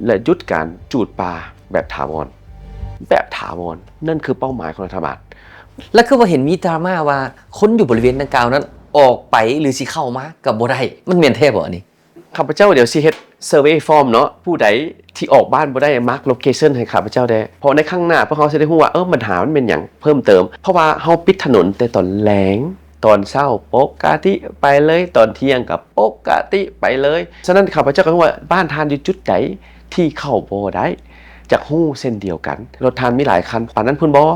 ແລະ ຢຸດການຈູດປ່າແບບຖາວອນ ແບບຖາວອນ. ນັ້ນຄືເປົ້າໝາຍຂອງລັດຖະບານ. ແລະ ຄືວ່າເຫັນມີດຣາມາວ່າ ຄົນຢູ່ບໍລິເວນດັ່ງກ່າວນັ້ນ ອອກໄປ ຫຼື ຊິເຂົ້າມາກໍບໍ່ໄດ້ ມັນແມ່ນແທ້ບໍ່ອັນນີ້? ຂ້າພະເຈົ້າດຽວຊິເຮັດ survey form ເນາະ ຜູ້ໃດທີ່ອອກບ້ານບໍ່ໄດ້ mark location ໃຫ້ຂ້າພະເຈົ້າແດ່ ເພາະໃນຄັ້ງໜ້າພວກເຮົາຊິໄດ້ຮູ້ວ່າ ເອີ ບັນຫາມັນແມ່ນຫຍັງເພີ່ມເຕີມ ເພາະວ່າເຮົາປິດຖະໜົນແຕ່ຕອນແລງ ຕອນເຊົ້າປົກກະຕິໄປເລີຍ ຕອນທ່ຽງກໍປົກກະຕິໄປເລີຍ. ສະນັ້ນ ຂ້າພະເຈົ້າກໍຮູ້ວ່າບ້ານທ່ານຢູ່ຈຸດໃດທີ່ເຂົ້າບໍ່ໄດ້ ຢາກຮູ້ເຊັ່ນດຽວກັນ ລົດທ່ານມີຫຼາຍຄັນ ປານນັ້ນພຸ້ນບໍ່?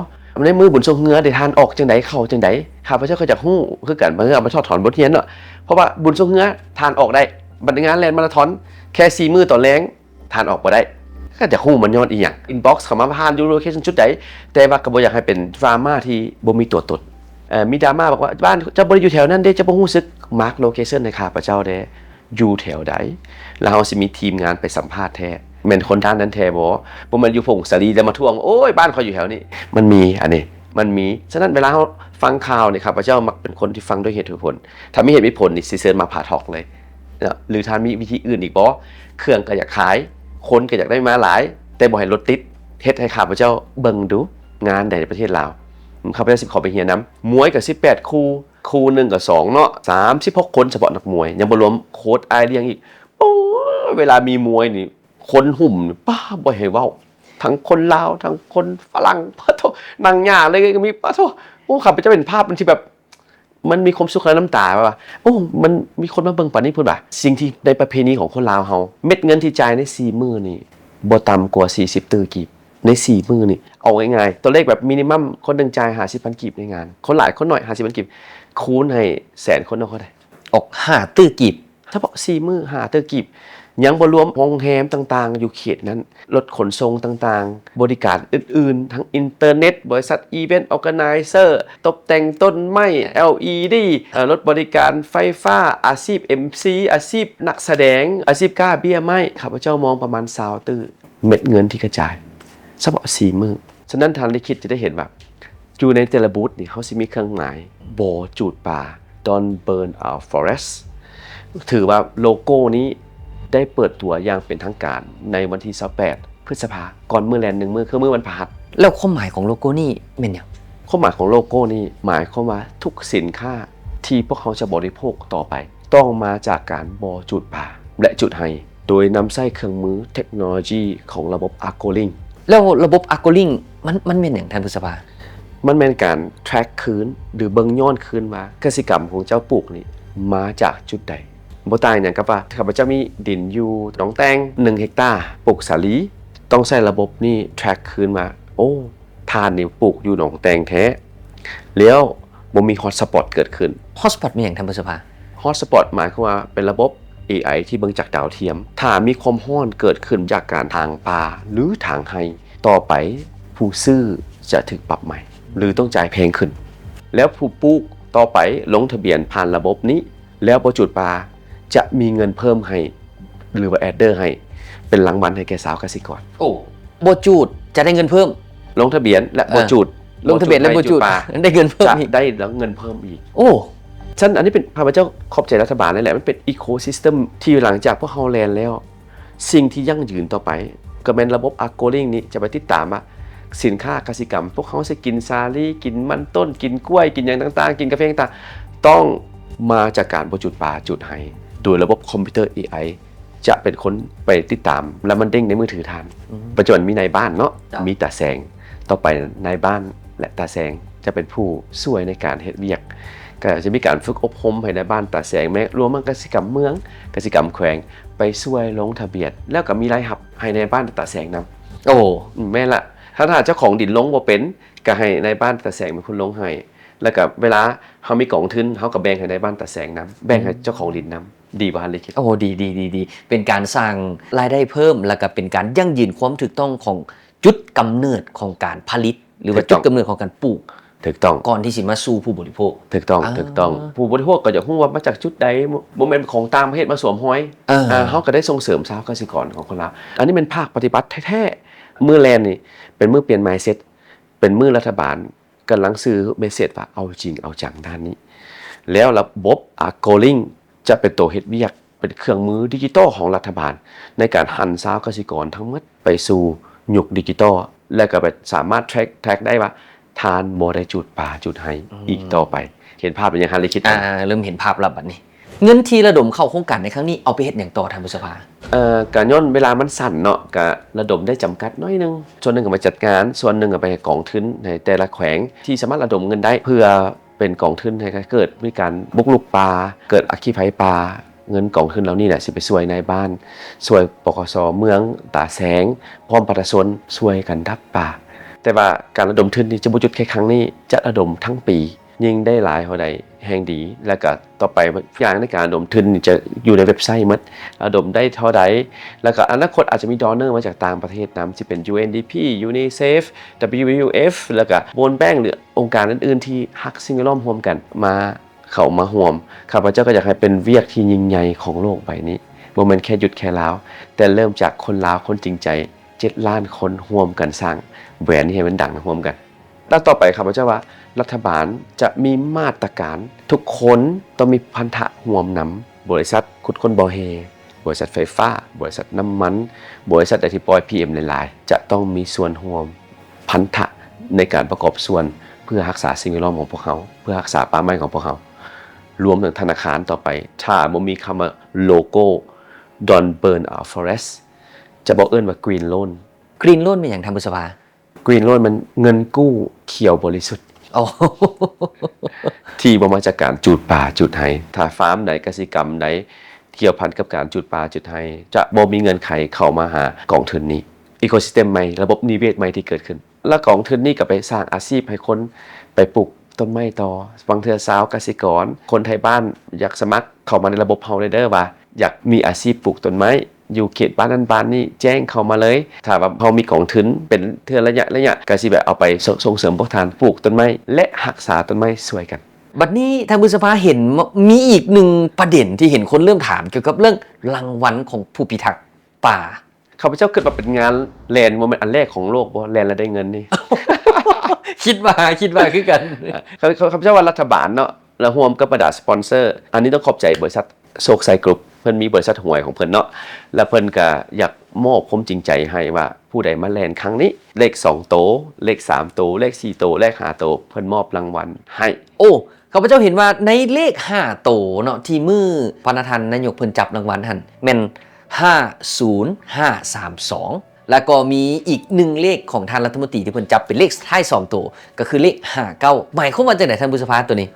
ໃນມື້ບຸນຊ່ວງເຮືອເດ ທ່ານອອກຈັ່ງໃດ ເຂົ້າຈັ່ງໃດ? ຂ້າພະເຈົ້າກໍຢາກຮູ້ຄືກັນ ບາງເທື່ອເອົາໄປຖອດຖອນບົດຮຽນເນາະ ເພາະວ່າບຸນຊ່ວງເຮືອທ່ານອອກໄດ້ ບັດງານແລ່ນມາລາທອນແຄ່ສີ່ມື້ຕອນແລງ ທ່ານອອກບໍ່ໄດ້ ກໍຢາກຮູ້ມັນຍ້ອນອີ່ຫຍັງ inbox ເຂົ້າມາວ່າທ່ານຢູ່ location ຈຸດໃດ ແຕ່ວ່າກໍບໍ່ຢາກໃຫ້ເປັນດຣາມາທີ່ບໍ່ມີຕົວຕົນ. ເອີ ມີດຣາມາບອກວ່າ ບ້ານເຈົ້າບໍ່ໄດ້ຢູ່ແຖວນັ້ນເດ້ ເຈົ້າບໍ່ຮູ້ສຶກ mark location ໃຫ້ຂ້າພະເຈົ້າແດ່ ຢູ່ແຖວໃດ ແລ້ວເຮົາຊິມີທີມງານໄປສຳພາດແທ້ ແມ່ນຄົນດ້ານນັ້ນແທ້ບໍ່? ບໍ່ແມ່ນຢູ່ຜົ້ງສາລີແລ້ວມາທວງ ໂອ້ຍ ບ້ານຂ້ອຍຢູ່ແຖວນີ້ ມັນມີ ອັນນີ້ມັນມີ. ສະນັ້ນເວລາເຮົາຟັງຂ່າວນີ້ ຂ້າພະເຈົ້າມັກເປັນຄົນທີ່ຟັງດ້ວຍເຫດດ້ວຍຜົນ ຖ້າມີເຫດມີຜົນນີ້ ຊິເຊີນມາພາທອກເລີຍເນາະ. ຫຼືທ່ານມີວິທີອື່ນອີກບໍ່? ເຄື່ອງກໍຢາກຂາຍ ຄົນກໍຢາກໄດ້ມາຫຼາຍ ແຕ່ບໍ່ໃຫ້ລົດຕິດ ເຮັດໃຫ້ຂ້າພະເຈົ້າເບິ່ງດູ ງານໃດໃນປະເທດລາວ ຂ້າພະເຈົ້າຊິຂໍໄປເຮັດນຳ. ມວຍກໍສິບແປດຄູ່ ຄູ່ໜຶ່ງກໍສອງເນາະ ສາມສິບຫົກຄົນ ສະເພາະນັກມວຍ ຍັງບໍ່ລວມໂຄດອ້າຍລ້ຽງອີກ. ໂອ້ຍ ເວລາມີມວຍນີ້ ຄົນຫຸ້ມນີ້ ປ້າ ບໍ່ໃຫ້ເວົ້າ ທັງຄົນລາວ ທັງຄົນຝຣັ່ງ ປະໂທ ນັ່ງຍາກເລີຍກໍມີ ປະໂທ. ໂອ້ ຂ້າພະເຈົ້າເຫັນພາບມັນທີ່ແບບ ມັນມີຄວາມສຸກ ແລະ ນ້ຳຕາ ແບບວ່າ ໂອ້ ມັນມີຄົນມາເບິ່ງປານນີ້ພຸ້ນວ່າ. ສິ່ງທີ່ໃນປະເພນີຂອງຄົນລາວເຮົາ ເມັດເງິນທີ່ຈ່າຍໃນສີ່ມື້ນີ້ ບໍ່ຕ່ຳກວ່າສີ່ສິບຕື້ກີບ ໃນສີ່ມື້ນີ້. ເອົາງ່າຍໆ ຕົວເລກແບບມິນິມັມ ຄົນໜຶ່ງຈ່າຍຫ້າສິບພັນກີບໃນງານ ຄົນຫຼາຍຄົນໜ້ອຍ ຫ້າສິບພັນກີບ ຄູນໃຫ້ແສນຄົນເນາະ ເທົ່າໃດ? ອອກຫ້າຕື້ກີບ ສະເພາະສີ່ມື້ ຫ້າຕື້ກີບ ຍັງບໍ່ລວມໂຮງແຮມຕ່າງໆຢູ່ເຂດນັ້ນ ລົດຂົນສົ່ງຕ່າງໆ ບໍລິການອື່ນໆ ທັງອິນເຕີເນັດ ບໍລິສັດ event organizer ຕົບແຕ່ງຕົ້ນໄມ້ ແອລອີດີ ເອີ ລົດບໍລິການໄຟຟ້າ ອາຊີບເອັມຊີ ອາຊີບນັກສະແດງ ອາຊີບຄ້າເບ້ຍໄມ້ ຂ້າພະເຈົ້າມອງປະມານຊາວຕື້ ເມັດເງິນທີ່ກະຈາຍ ສະເພາະສີ່ມື້. ສະນັ້ນທ່ານລິຂິດຈະໄດ້ເຫັນວ່າ ຢູ່ໃນແຕ່ລະບູດນີ້ ເຮົາຊິມີເຄື່ອງໝາຍ ບໍ່ຈູດປ່າ Don't Burn Our Forest ຖືວ່າໂລໂກ້ນີ້ໄດ້ເປີດຕົວຢ່າງເປັນທາງການໃນວັນທີຊາວແປດ ພຶດສະພາ ກ່ອນມື້ແລ່ນໜຶ່ງມື້ ຄືມື້ວັນພະຫັດ. ແລ້ວຄວາມໝາຍຂອງໂລໂກ້ນີ້ແມ່ນຫຍັງ? ຄວາມໝາຍຂອງໂລໂກ້ນີ້ໝາຍຄວາມວ່າທຸກສິນຄ້າທີ່ພວກເຮົາຈະບໍລິໂພກຕໍ່ໄປ ຕ້ອງມາຈາກການບໍ່ຈູດປ່າ ແລະ ຈູດໄຮ່ ໂດຍນຳໃຊ້ເຄື່ອງມືເທັກໂນໂລຢີຂອງລະບົບ Argo Link. ແລ້ວລະບົບ Argo Link ມັນ ມັນແມ່ນຫຍັງທ່ານພຶດສະພາ? ມັນແມ່ນການ track ຄືນ ຫຼື ເບິ່ງຍ້ອນຄືນວ່າກະສິກຳຂອງເຈົ້າປູກນີ້ມາຈາກຈຸດໃດ. ບໍ່ຕ່າງຫຍັງກັບວ່າ ຂ້າພະເຈົ້າມີດິນຢູ່ໜອງແຕ່ງໜຶ່ງເຮັກຕາ ປູກສາລີ, ຕ້ອງໃຊ້ລະບົບນີ້ track ຄືນວ່າ ໂອ້ ທ່ານນີ້ປູກຢູ່ໜອງແຕ່ງແທ້ ແລ້ວບໍ່ມີ hot spot ເກີດຂຶ້ນ. Hot spot ແມ່ນຫຍັງທ່ານຜູ້ສະພາ? Hot spot ໝາຍຄວາມວ່າເປັນລະບົບ ເອໄອ ທີ່ເບິ່ງຈາກດາວທຽມ. ຖ້າມີຄວາມຮ້ອນເກີດຂຶ້ນຈາກການຖາງປ່າ ຫຼື ຖາງໄຮ່, ຕໍ່ໄປຜູ້ຊື້ຈະຖືກປັບໃໝ ຫຼື ຕ້ອງຈ່າຍແພງຂຶ້ນ. ແລ້ວຜູ້ປູກຕໍ່ໄປລົງທະບຽນຜ່ານລະບົບນີ້ ແລ້ວບໍ່ຈູດປ່າ ຈະມີເງິນເພີ່ມໃຫ້ ຫຼືວ່າ adder ໃຫ້ ເປັນລາງວັນໃຫ້ແກ່ຊາວກະສິກອນ. ໂອ້ ບໍ່ຈູດຈະໄດ້ເງິນເພີ່ມ. ລົງທະບຽນ ແລະ ເອີ ບໍ່ຈູດ ລົງທະບຽນ ແລະ ບໍ່ຈູດ ບໍ່ຈູດປ່າ ໄດ້ເງິນເພີ່ມອີກ ຈະໄດ້ເງິນເພີ່ມອີກ. ໂອ້ ຊັ້ນອັນນີ້ເປັນ ຂ້າພະເຈົ້າຂອບໃຈລັດຖະບານນີ້ແຫຼະ ມັນເປັນ ecosystem ທີ່ຫຼັງຈາກພວກເຮົາແລ່ນແລ້ວ ສິ່ງທີ່ຢັ້ງຢືນຕໍ່ໄປ ກໍແມ່ນລະບົບ Argo Link ນີ້ຈະໄປຕິດຕາມວ່າ ສິນຄ້າກະສິກຳ ພວກເຮົາຊິກິນສາລີ, ກິນມັນຕົ້ນ, ກິນກ້ວຍ, ກິນຫຍັງຕ່າງໆ, ກິນກາເຟຕ່າງໆ ຕ້ອງມາຈາກການບໍ່ຈູດປ່າຈູດໄຮ່ ໂດຍລະບົບຄອມພິວເຕີ ເອໄອ ຈະເປັນຄົນໄປຕິດຕາມ ແລ້ວມັນເດ້ງໃນມືຖືທ່ານ. ອືມ ປັດຈຸບັນມີນາຍບ້ານເນາະ ເຈົ້າ ມີຕາແສງ. ຕໍ່ໄປນາຍບ້ານ ແລະ ຕາແສງຈະເປັນຜູ້ຊ່ວຍໃນການເຮັດວຽກ. ກໍຈະມີການຝຶກອົບຮົມໃຫ້ນາຍບ້ານຕາແສງ ແມ່ນລວມທັງກະສິກຳເມືອງ, ກະສິກຳແຂວງ ໄປຊ່ວຍລົງທະບຽນ ແລ້ວກໍມີລາຍຮັບໃຫ້ນາຍບ້ານຕາແສງນຳ. ໂອ້ ອືມ ແມ່ນລະ. ຖ້າ ຖ້າເຈົ້າຂອງດິນລົງບໍ່ເປັນ ກໍໃຫ້ນາຍບ້ານຕາແສງເປັນຄົນລົງໃຫ້. ແລ້ວກໍເວລາເຮົາມີກອງທຶນ ເຮົາກໍແບ່ງໃຫ້ນາຍບ້ານຕາແສງນຳ ແບ່ງໃຫ້ ອືມ ເຈົ້າຂອງດິນນຳ. ດີບໍ່ ທ່ານລິຂິດ? ໂອ້ ດີ ດີ ດີ ດີ ເປັນການສ້າງລາຍໄດ້ເພີ່ມ ແລ້ວກໍເປັນການຢັ້ງຢືນຄວາມຖືກຕ້ອງຂອງຈຸດກຳເນີດຂອງການຜະລິດ ຫຼືວ່າ ຖືກຕ້ອງ ຈຸດກຳເນີດຂອງການປູກ. ຖືກຕ້ອງ. ກ່ອນທີ່ຊິມາສູ່ຜູ້ບໍລິໂພກ. ຖືກຕ້ອງ ອ່າ ຖືກຕ້ອງ. ຜູ້ບໍລິໂພກກໍຢາກຮູ້ວ່າມາຈາກຈຸດໃດ ບໍ່ ບໍ່ແມ່ນຂອງຕ່າງປະເທດມາສວມຮອຍ. ເອີ ເອີ ເຮົາກໍໄດ້ສົ່ງເສີມຊາວກະສິກອນຂອງຄົນລາວ. ອັນນີ້ແມ່ນພາກປະຕິບັດແທ້ໆ. ມື້ແລ່ນນີ້ເປັນມື້ປ່ຽນ mindset ເປັນມື້ລັດຖະບານ ກຳລັງສື່ເມສເສດວ່າເອົາຈິງເອົາຈັງດ້ານນີ້ ແລ້ວລະບົບ Argo Link ຈະເປັນໂຕເຮັດວຽກ ເປັນເຄື່ອງມືດິຈິຕອລຂອງລັດຖະບານ ໃນການຫັນຊາວກະສິກອນທັງໝົດໄປສູ່ຍຸກດິຈິຕອລ ແລະ ກໍໄປສາມາດ track track ໄດ້ວ່າທ່ານບໍ່ໄດ້ຈູດປ່າຈູດໄຮ່ ອືມ ອີກຕໍ່ໄປ. ເຫັນພາບຫຼືຍັງ ທ່ານລິຂິດ? ອ່າ ເລີ່ມເຫັນພາບແລ້ວບັດນີ້. ເງິນທີ່ລະດົມເຂົ້າໂຄງການໃນຄັ້ງນີ້ ເອົາໄປເຮັດຫຍັງຕໍ່ ທ່ານຜູ້ສະພາ? ເອີ ກະຍ້ອນເວລາມັນສັ້ນເນາະ ກະລະດົມໄດ້ຈຳກັດໜ້ອຍໜຶ່ງ. ສ່ວນໜຶ່ງກໍໄປຈັດງານ, ສ່ວນໜຶ່ງກໍໄປໃຫ້ກອງທຶນໃຫ້ແຕ່ລະແຂວງທີ່ສາມາດລະດົມເງິນໄດ້ ເພື່ອເປັນກອງທຶນໃຫ້ເກີດມີການບຸກລຸກປ່າ, ເກີດອັກຄີໄຟປ່າ. ເງິນກອງທຶນເຫຼົ່ານີ້ແຫຼະ ຊິໄປຊ່ວຍນາຍບ້ານ, ຊ່ວຍ ປກສ ເມືອງຕາແສງ ພ້ອມປະຊາຊົນ ຊ່ວຍກັນດັບປ່າ. ແຕ່ວ່າການລະດົມທຶນນີ້ຈະບໍ່ຢຸດແຄ່ຄັ້ງນີ້, ຈະລະດົມທັງປີ. ຍິ່ງໄດ້ຫຼາຍເທົ່າໃດແຮ່ງດີ ແລ້ວກະຕໍ່ໄປຢ່າງໃນການລະດົມທຶນນີ້ຈະຢູ່ໃນເວັບໄຊໝົດ ລະດົມໄດ້ເທົ່າໃດ ແລ້ວກະອະນາຄົດອາດຈະມີ donor ມາຈາກຕ່າງປະເທດນຳ ຊິເປັນ UNDP, UNICEF, WWF ແລ້ວກະ World Bank ຫຼືອົງການອື່ນໆທີ່ຮັກສິ່ງແວດລ້ອມຮ່ວມກັນມາ ເຂົ້າມາຮ່ວມ. ຂ້າພະເຈົ້າກໍຢາກໃຫ້ເປັນວຽກທີ່ຍິ່ງໃຫຍ່ຂອງໂລກໃບນີ້ ບໍ່ແມ່ນແຄ່ຢຸດແຄ່ລາວ ແຕ່ເລີ່ມຈາກຄົນລາວຄົນຈິງໃຈ ເຈັດລ້ານຄົນຮ່ວມກັນສ້າງແບຣນນີ້ໃຫ້ມັນດັງຮ່ວມກັນ. ແລ້ວຕໍ່ໄປຂ້າພະເຈົ້າວ່າ ລັດຖະບານຈະມີມາດຕະການ ທຸກຄົນຕ້ອງມີພັນທະຮ່ວມນຳ ບໍລິສັດຂຸດຄົ້ນບໍ່ແຮ່, ບໍລິສັດໄຟຟ້າ, ບໍລິສັດນ້ຳມັນ, ບໍລິສັດໃດທີ່ປ່ອຍ PM ຫຼາຍໆ ຈະຕ້ອງມີສ່ວນຮ່ວມ ພັນທະໃນການປະກອບສ່ວນ ເພື່ອຮັກສາສິ່ງແວດລ້ອມຂອງພວກເຮົາ, ເພື່ອຮັກສາປ່າໄມ້ຂອງພວກເຮົາ. ລວມເຖິງທະນາຄານຕໍ່ໄປ ຖ້າບໍ່ມີຄຳວ່າໂລໂກ້ Don't Burn Our Forest ຈະບໍ່ເອີ້ນວ່າ Green Loan. Green Loan ແມ່ນຫຍັງທ່ານຜູ້ສະພາ? Green Loan ແມ່ນເງິນກູ້ຂຽວບໍລິສຸດ ໂອ້ ທີ່ບໍ່ມາຈາກການຈູດປ່າຈູດໄຮ່. ຖ້າຟາມໃດ ກະສິກຳໃດ ກ່ຽວພັນກັບການຈູດປ່າຈູດໄຮ່ ຈະບໍ່ມີເງື່ອນໄຂເຂົ້າມາຫາກອງທຶນນີ້. Ecosystem ໃໝ່, ລະບົບນິເວດໃໝ່ທີ່ເກີດຂຶ້ນ ແລະ ກອງທຶນນີ້ກໍໄປສ້າງອາຊີບໃຫ້ຄົນໄປປູກຕົ້ນໄມ້ຕໍ່. ບາງເທື່ອຊາວກະສິກອນ ຄົນໄທບ້ານ ຢາກສະໝັກເຂົ້າມາໃນລະບົບເຮົາເລີຍເດີ້ ວ່າຢາກມີອາຊີບປູກຕົ້ນໄມ້ຢູ່ເຂດບ້ານນັ້ນບ້ານນີ້ ແຈ້ງເຂົ້າມາເລີຍ. ຖ້າວ່າເຮົາມີກອງທຶນເປັນເທື່ອໄລຍະໄລຍະ ກໍຊິແບບເອົາໄປ ສ- ສົ່ງເສີມພວກທ່ານປູກຕົ້ນໄມ້ ແລະ ຮັກສາຕົ້ນໄມ້ຊ່ວຍກັນ. ບັດນີ້ທ່ານພຶດສະພາ ເຫັນ ມີອີກໜຶ່ງປະເດັນທີ່ເຫັນຄົນເລີ່ມຖາມ ກ່ຽວກັບເລື່ອງລາງວັນຂອງຜູ້ພິທັກປ່າ. ຂ້າພະເຈົ້າຄິດວ່າເປັນງານແລ່ນ ບໍ່ແມ່ນອັນແລກຂອງໂລກບໍ່ ແລ່ນແລ້ວໄດ້ເງິນນີ້? ຄິດວ່າ ຄິດວ່າຄືກັນ. ຂ້າພະເຈົ້າວ່າລັດຖະບານເນາະ ແລະ ຮ່ວມກັບບັນດາສະປອນເຊີ. ອັນນີ້ຕ້ອງຂອບໃຈບໍລິສັດໂຊກໄຊກຣຸບ ເພິ່ນມີບໍລິສັດຫວຍຂອງເພິ່ນເນາະ ແລະ ເພິ່ນກະຢາກມອບຄວາມຈິງໃຈໃຫ້ວ່າ ຜູ້ໃດມາແລ່ນຄັ້ງນີ້ ເລກສອງໂຕ ເລກສາມໂຕ ເລກສີ່ໂຕ ເລກຫ້າໂຕ ເພິ່ນມອບລາງວັນໃຫ້. ໂອ້ ຂ້າພະເຈົ້າເຫັນວ່າໃນເລກຫ້າໂຕເນາະ ທີ່ມື້ພະນະທ່ານນາຍົກເພິ່ນຈັບລາງວັນຫັ້ນ ແມ່ນຫ້າສູນຫ້າສາມສອງ ແລ້ວກໍມີອີກໜຶ່ງເລກຂອງທ່ານລັດຖະມົນຕີທີ່ເພິ່ນຈັບເປັນເລກທ້າຍສອງໂຕ ກໍຄືເລກຫ້າເກົ້າ. ໝາຍຄວາມວ່າຈັ່ງໃດທ່ານບຸດສະພາໂຕນີ້?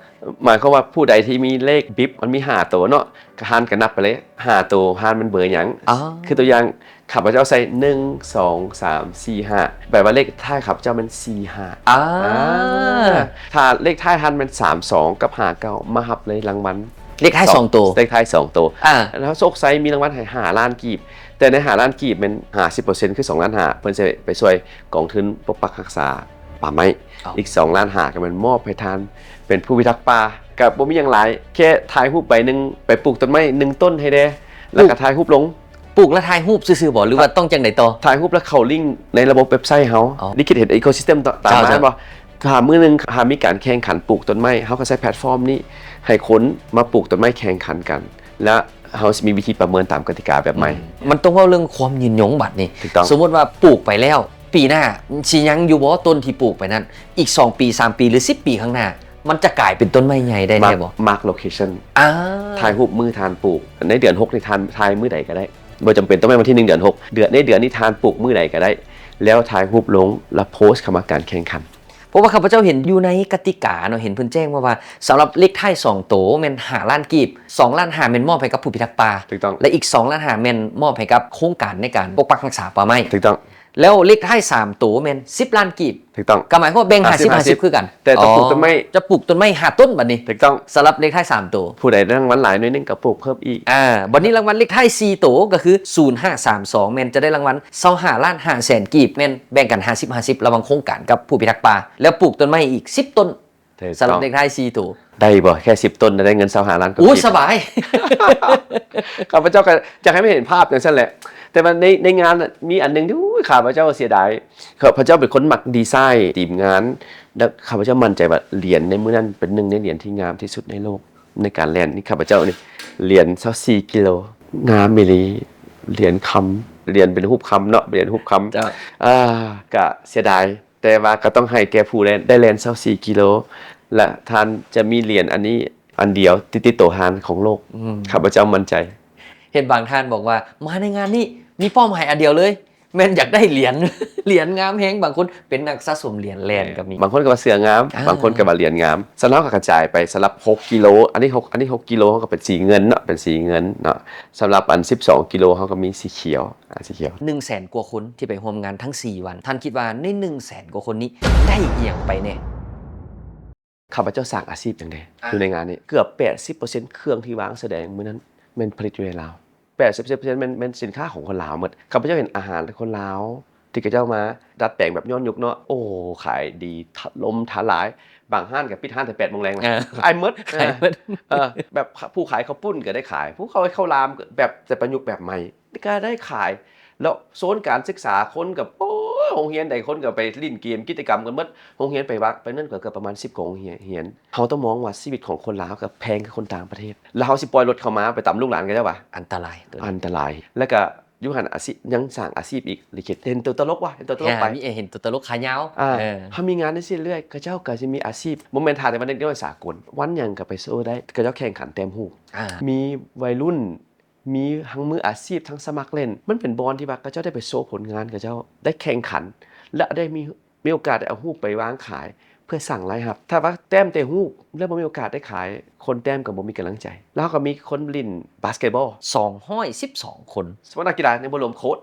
ໝາຍຄວາມວ່າຜູ້ໃດທີ່ມີເລກບິບ ມັນມີຫ້າໂຕເນາະ ກໍທ່ານກໍນັບໄປເລີຍ ຫ້າໂຕ ທ່ານມັນເບີຫຍັງ? ອໍ ຄືຕົວຢ່າງ ຂ້າພະເຈົ້າໃສ່ໜຶ່ງ ສອງ ສາມ ສີ່ ຫ້າ ແປວ່າເລກທ້າຍຂ້າພະເຈົ້າແມ່ນສີ່ຫ້າ. ອ່າ ອ່າ ຖ້າເລກທ້າຍທ່ານແມ່ນສາມສອງກັບຫ້າເກົ້າ ມາຮັບເລີຍລາງວັນ ເລກທ້າຍສອງໂຕ ເລກທ້າຍສອງໂຕ. ອ່າ ແລ້ວໂຊກໄຊມີລາງວັນໃຫ້ຫ້າລ້ານກີບ ແຕ່ໃນຫ້າລ້ານກີບແມ່ນຫ້າສິບເປີເຊັນ ຄືສອງລ້ານຫ້າ ເພິ່ນຊິໄປຊ່ວຍກອງທຶນປົກປັກຮັກສາປ່າໄມ້. ອໍ ອີກສອງລ້ານຫ້າກໍແມ່ນມອບໃຫ້ທ່ານເປັນຜູ້ພິທັກປ່າ. ກໍບໍ່ມີຫຍັງຫຼາຍ ແຄ່ຖ່າຍຮູບໃບໜຶ່ງ ໄປປູກຕົ້ນໄມ້ໜຶ່ງຕົ້ນໃຫ້ແດ່ ແລ້ວກໍຖ່າຍຮູບລົງ. ປູກແລ້ວຖ່າຍຮູບຊື່ໆບໍ ຫຼືວ່າຕ້ອງຈັ່ງໃດຕໍ່? ຖ່າຍຮູບແລ້ວເຂົ້າລິ້ງໃນລະບົບເວັບໄຊເຮົາ. ອໍ ລິຂິດເຫັນ ecosystem ຕາມມາ ເຈົ້າ ແມ່ນບໍ່? ຖ້າມື້ໜຶ່ງຫາກມີການແຂ່ງຂັນປູກຕົ້ນໄມ້ ເຮົາກໍໃຊ້ແພລດຟອມນີ້ໃຫ້ຄົນມາປູກຕົ້ນໄມ້ແຂ່ງຂັນກັນ ແລະ ເຮົາຊິມີວິທີປະເມີນຕາມກະຕິກາແບບໃໝ່. ອືມ ມັນຕ້ອງເວົ້າເລື່ອງຄວາມຍືນຍົງບັດນີ້. ຖືກຕ້ອງ. ສົມມຸດວ່າປູກໄປແລ້ວ ປີໜ້າຊິຍັງຢູ່ບໍ່ ຕົ້ນທີ່ປູກໄປນັ້ນ? ອີກສອງປີ ສາມປີ ຫຼື ສິບປີຂ້າງໜ້າ ມັນຈະກາຍເປັນຕົ້ນໄມ້ໃຫຍ່ໄດ້ແທ້ບໍ່? Mark location. ອ່າ ຖ່າຍຮູບມື້ທ່ານປູກ ໃນເດືອນຫົກນີ້ທ່ານຖ່າຍມື້ໃດກໍໄດ້ ບໍ່ຈຳເປັນຕ້ອງແມ່ນວັນທີໜຶ່ງເດືອນຫົກ ເດືອນ ໃນເດືອນນີ້ທ່ານປູກມື້ໃດກໍໄດ້ ແລ້ວຖ່າຍຮູບລົງ ແລ້ວໂພສເຂົ້າມາການແຂ່ງຂັນ. ເພາະວ່າຂ້າພະເຈົ້າເຫັນຢູ່ໃນກະຕິກາເນາະ ເຫັນເພິ່ນແຈ້ງມາວ່າ ສຳລັບເລກທ້າຍສອງໂຕແມ່ນຫ້າລ້ານກີບ ສອງລ້ານຫ້າແມ່ນມອບໃຫ້ກັບຜູ້ພິທັກປ່າ. ຖືກຕ້ອງ. ແລະ ອີກສອງລ້ານຫ້າແມ່ນມອບໃຫ້ກັບໂຄງການໃນການປົກປັກຮັກສາປ່າໄມ້. ຖືກຕ້ອງ. ແລ້ວເລກທ້າຍສາມໂຕແມ່ນສິບລ້ານກີບ. ຖືກຕ້ອງ. ກໍໝາຍຄວາມວ່າແບ່ງຫ້າສິບ ຫ້າສິບ ຫ້າສິບຄືກັນ. ແຕ່ຕ້ອງປູກຕົ້ນໄມ້. ອໍ ຈະປູກຕົ້ນໄມ້ຫ້າຕົ້ນບັດນີ້. ຖືກຕ້ອງ. ສຳລັບເລກທ້າຍສາມໂຕ ຜູ້ໃດໄດ້ລາງວັນຫຼາຍໜ້ອຍໜຶ່ງກໍປູກເພີ່ມອີກ. ອ່າ ບັດນີ້ລາງວັນເລກທ້າຍສີ່ໂຕ ກໍຄືສູນຫ້າສາມສອງ ແມ່ນຈະໄດ້ລາງວັນຊາວຫ້າລ້ານຫ້າແສນກີບ ແມ່ນແບ່ງກັນຫ້າສິບ ຫ້າສິບ ລະຫວ່າງໂຄງການກັບຜູ້ພິທັກປ່າ ແລ້ວປູກຕົ້ນໄມ້ອີກສິບຕົ້ນ. ຖືກຕ້ອງ. ສຳລັບເລກທ້າຍສີ່ໂຕ. ໄດ້ບໍ່? ແຄ່ສິບຕົ້ນໄດ້ເງິນຊາວຫ້າລ້ານກວ່າ. ໂອ້ຍ ສະບາຍ. ຂ້າພະເຈົ້າກໍຢາກໃຫ້ມັນເຫັນພາບຈັ່ງຊັ້ນແຫຼະ ແຕ່ວ່າໃນ ໃນງານນະ ມີອັນໜຶ່ງທີ່ ໂອ້ຍ ຂ້າພະເຈົ້າເສຍດາຍ. ຂ້າພະເຈົ້າເປັນຄົນມັກດີໄຊນ໌ທີມງານ ແລະ ຂ້າພະເຈົ້າໝັ້ນໃຈວ່າຫຼຽນໃນມື້ນັ້ນເປັນໜຶ່ງໃນຫຼຽນທີ່ງາມທີ່ສຸດໃນໂລກ. ໃນການແລ່ນນີ້ ຂ້າພະເຈົ້ານີ້ຫຼຽນຊາວສີ່ກິໂລ ງາມອີ່ຫຼີ ຫຼຽນຄຳ ຫຼຽນເປັນຮູບຄຳເນາະ ຫຼຽນຮູບຄຳ. ເຈົ້າ. ອ່າ ກະເສຍດາຍ ແຕ່ວ່າກໍຕ້ອງໃຫ້ແກ່ຜູ້ແລ່ນ ໄດ້ແລ່ນຊາວສີ່ກິໂລ ແລະ ທ່ານຈະມີຫຼຽນອັນນີ້ອັນດຽວຕິດໆໂຕທ່ານຂອງໂລກ. ອືມ. ຂ້າພະເຈົ້າໝັ້ນໃຈ. ເຫັນບາງທ່ານບອກວ່າ ມາໃນງານນີ້ມີເປົ້າໝາຍອັນດຽວເລີຍ ແມ່ນຢາກໄດ້ຫຼຽນ ຫຼຽນງາມແຮງ. ບາງຄົນເປັນນັກສະສົມຫຼຽນແລ່ນກໍມີ. ບາງຄົນກໍວ່າເສື້ອງາມ. ອ່າ. ບາງຄົນກໍວ່າຫຼຽນງາມ. ສຳລັບເຮົາກໍກະຈາຍໄປ ສຳລັບຫົກກິໂລ ອັນນີ້ຫົກ ອັນນີ້ຫົກກິໂລ ເຮົາກໍເປັນສີເງິນເນາະ ເປັນສີເງິນເນາະ. ສຳລັບອັນສິບສອງກິໂລ ເຮົາກໍມີສີຂຽວ ອ່າ ສີຂຽວ. ໜຶ່ງແສນກວ່າຄົນທີ່ໄປຮ່ວມງານທັງສີ່ວັນ ທ່ານຄິດວ່າໃນໜຶ່ງແສນກວ່າຄົນນີ້ໄດ້ອີ່ຫຍັງໄປແດ່? ຂ້າພະເຈົ້າສ້າງອາຊີບຈັ່ງໃດ ອ່າ ຢູ່ໃນງານນີ້? ເກືອບແປດສິບເປີເຊັນເຄື່ອງທີ່ວາງສະແດງມື້ນັ້ນແມ່ນຜະລິດຢູ່ໃນລາວ. ແປດສິບເປີເຊັນແມ່ນ ແມ່ນສິນຄ້າຂອງຄົນລາວໝົດ. ຂ້າພະເຈົ້າເຫັນອາຫານຄົນລາວທີ່ເຂົາເຈົ້າມາດັດແປງແບບຍ້ອນຍຸກເນາະ ໂອ້ ຂາຍດີຖະຫຼົ່ມທະລາຍ. ບາງຮ້ານກໍປິດຮ້ານແຕ່ແປດໂມງແລງນະ. ເອີ ຂາຍໝົດ ຂາຍໝົດ. ເອີ ແບບ ຜູ້ຂາຍເຂົ້າປຸ້ນກໍໄດ້ຂາຍ ຜູ້ຂາຍເຂົ້າລາມກໍແບບ ແຕ່ປະຍຸກແບບໃໝ່ ກໍໄດ້ຂາຍ. ແລ້ວໂຊນການສຶກສາ ຄົນກໍ ໂອ້ຍ ໂຮງຮຽນໃດຄົນກໍໄປຫຼິ້ນເກມ ກິດຈະກຳກັນໝົດ. ໂຮງຮຽນໄປວາກ ໄປນັ້ນກໍເກືອບປະມານສິບກວ່າໂຮງຮຽນ. ເຮົາຕ້ອງມອງວ່າຊີວິດຂອງຄົນລາວກໍແພງຄືຄົນຕ່າງປະເທດ ແລ້ວເຮົາຊິປ່ອຍລົດເຂົ້າມາໄປຕຳລູກຫຼານເຂົາເຈົ້າຫວາ? ອັນຕະລາຍ ອັນຕະລາຍ. ແລ້ວກໍຢູ່ຫັ້ນອາຊີບ ຍັງສ້າງອາຊີບອີກ ລິຂິດ ເຫັນຕົວຕະຫຼົກຫວາ? ເຫັນຕົວຕະຫຼົກໄປ ເຫັນຕົວຕະຫຼົກຂາຍາວ. ອ່າ ເອີ ເຮົາມີງານໃຫ້ເຮັດເລື້ອຍ ເຂົາເຈົ້າກໍຊິມີອາຊີບ. ບໍ່ແມ່ນຖ້າແຕ່ວ່າເດັກນ້ອຍສາກົນ ວັນຫຍັງກໍໄປໂຊໄດ້ ເຂົາເຈົ້າແຂ່ງຂັນແຕ້ມຮູບ. ອ່າ ມີໄວລຸ້ນ ມີທັງມືອາຊີບ ທັງສະໝັກຫຼິ້ນ ມັນເປັນບ່ອນທີ່ວ່າເຂົາເຈົ້າໄດ້ໄປໂຊຜົນງານເຂົາເຈົ້າ ໄດ້ແຂ່ງຂັນ ແລະ ໄດ້ມີ ມີໂອກາດໄດ້ເອົາຮູບໄປວາງຂາຍ ເພື່ອສ້າງລາຍຮັບ. ຖ້າວ່າແຕ້ມແຕ່ຮູບ ແລ້ວບໍ່ມີໂອກາດໄດ້ຂາຍ ຄົນແຕ້ມກໍບໍ່ມີກຳລັງໃຈ. ແລ້ວເຮົາກໍມີຄົນຫຼິ້ນບາສເກັດບອລ ສອງຮ້ອຍສິບສອງຄົນ. ສະເພາະນັກກິລາ ຍັງບໍ່ລວມໂຄດ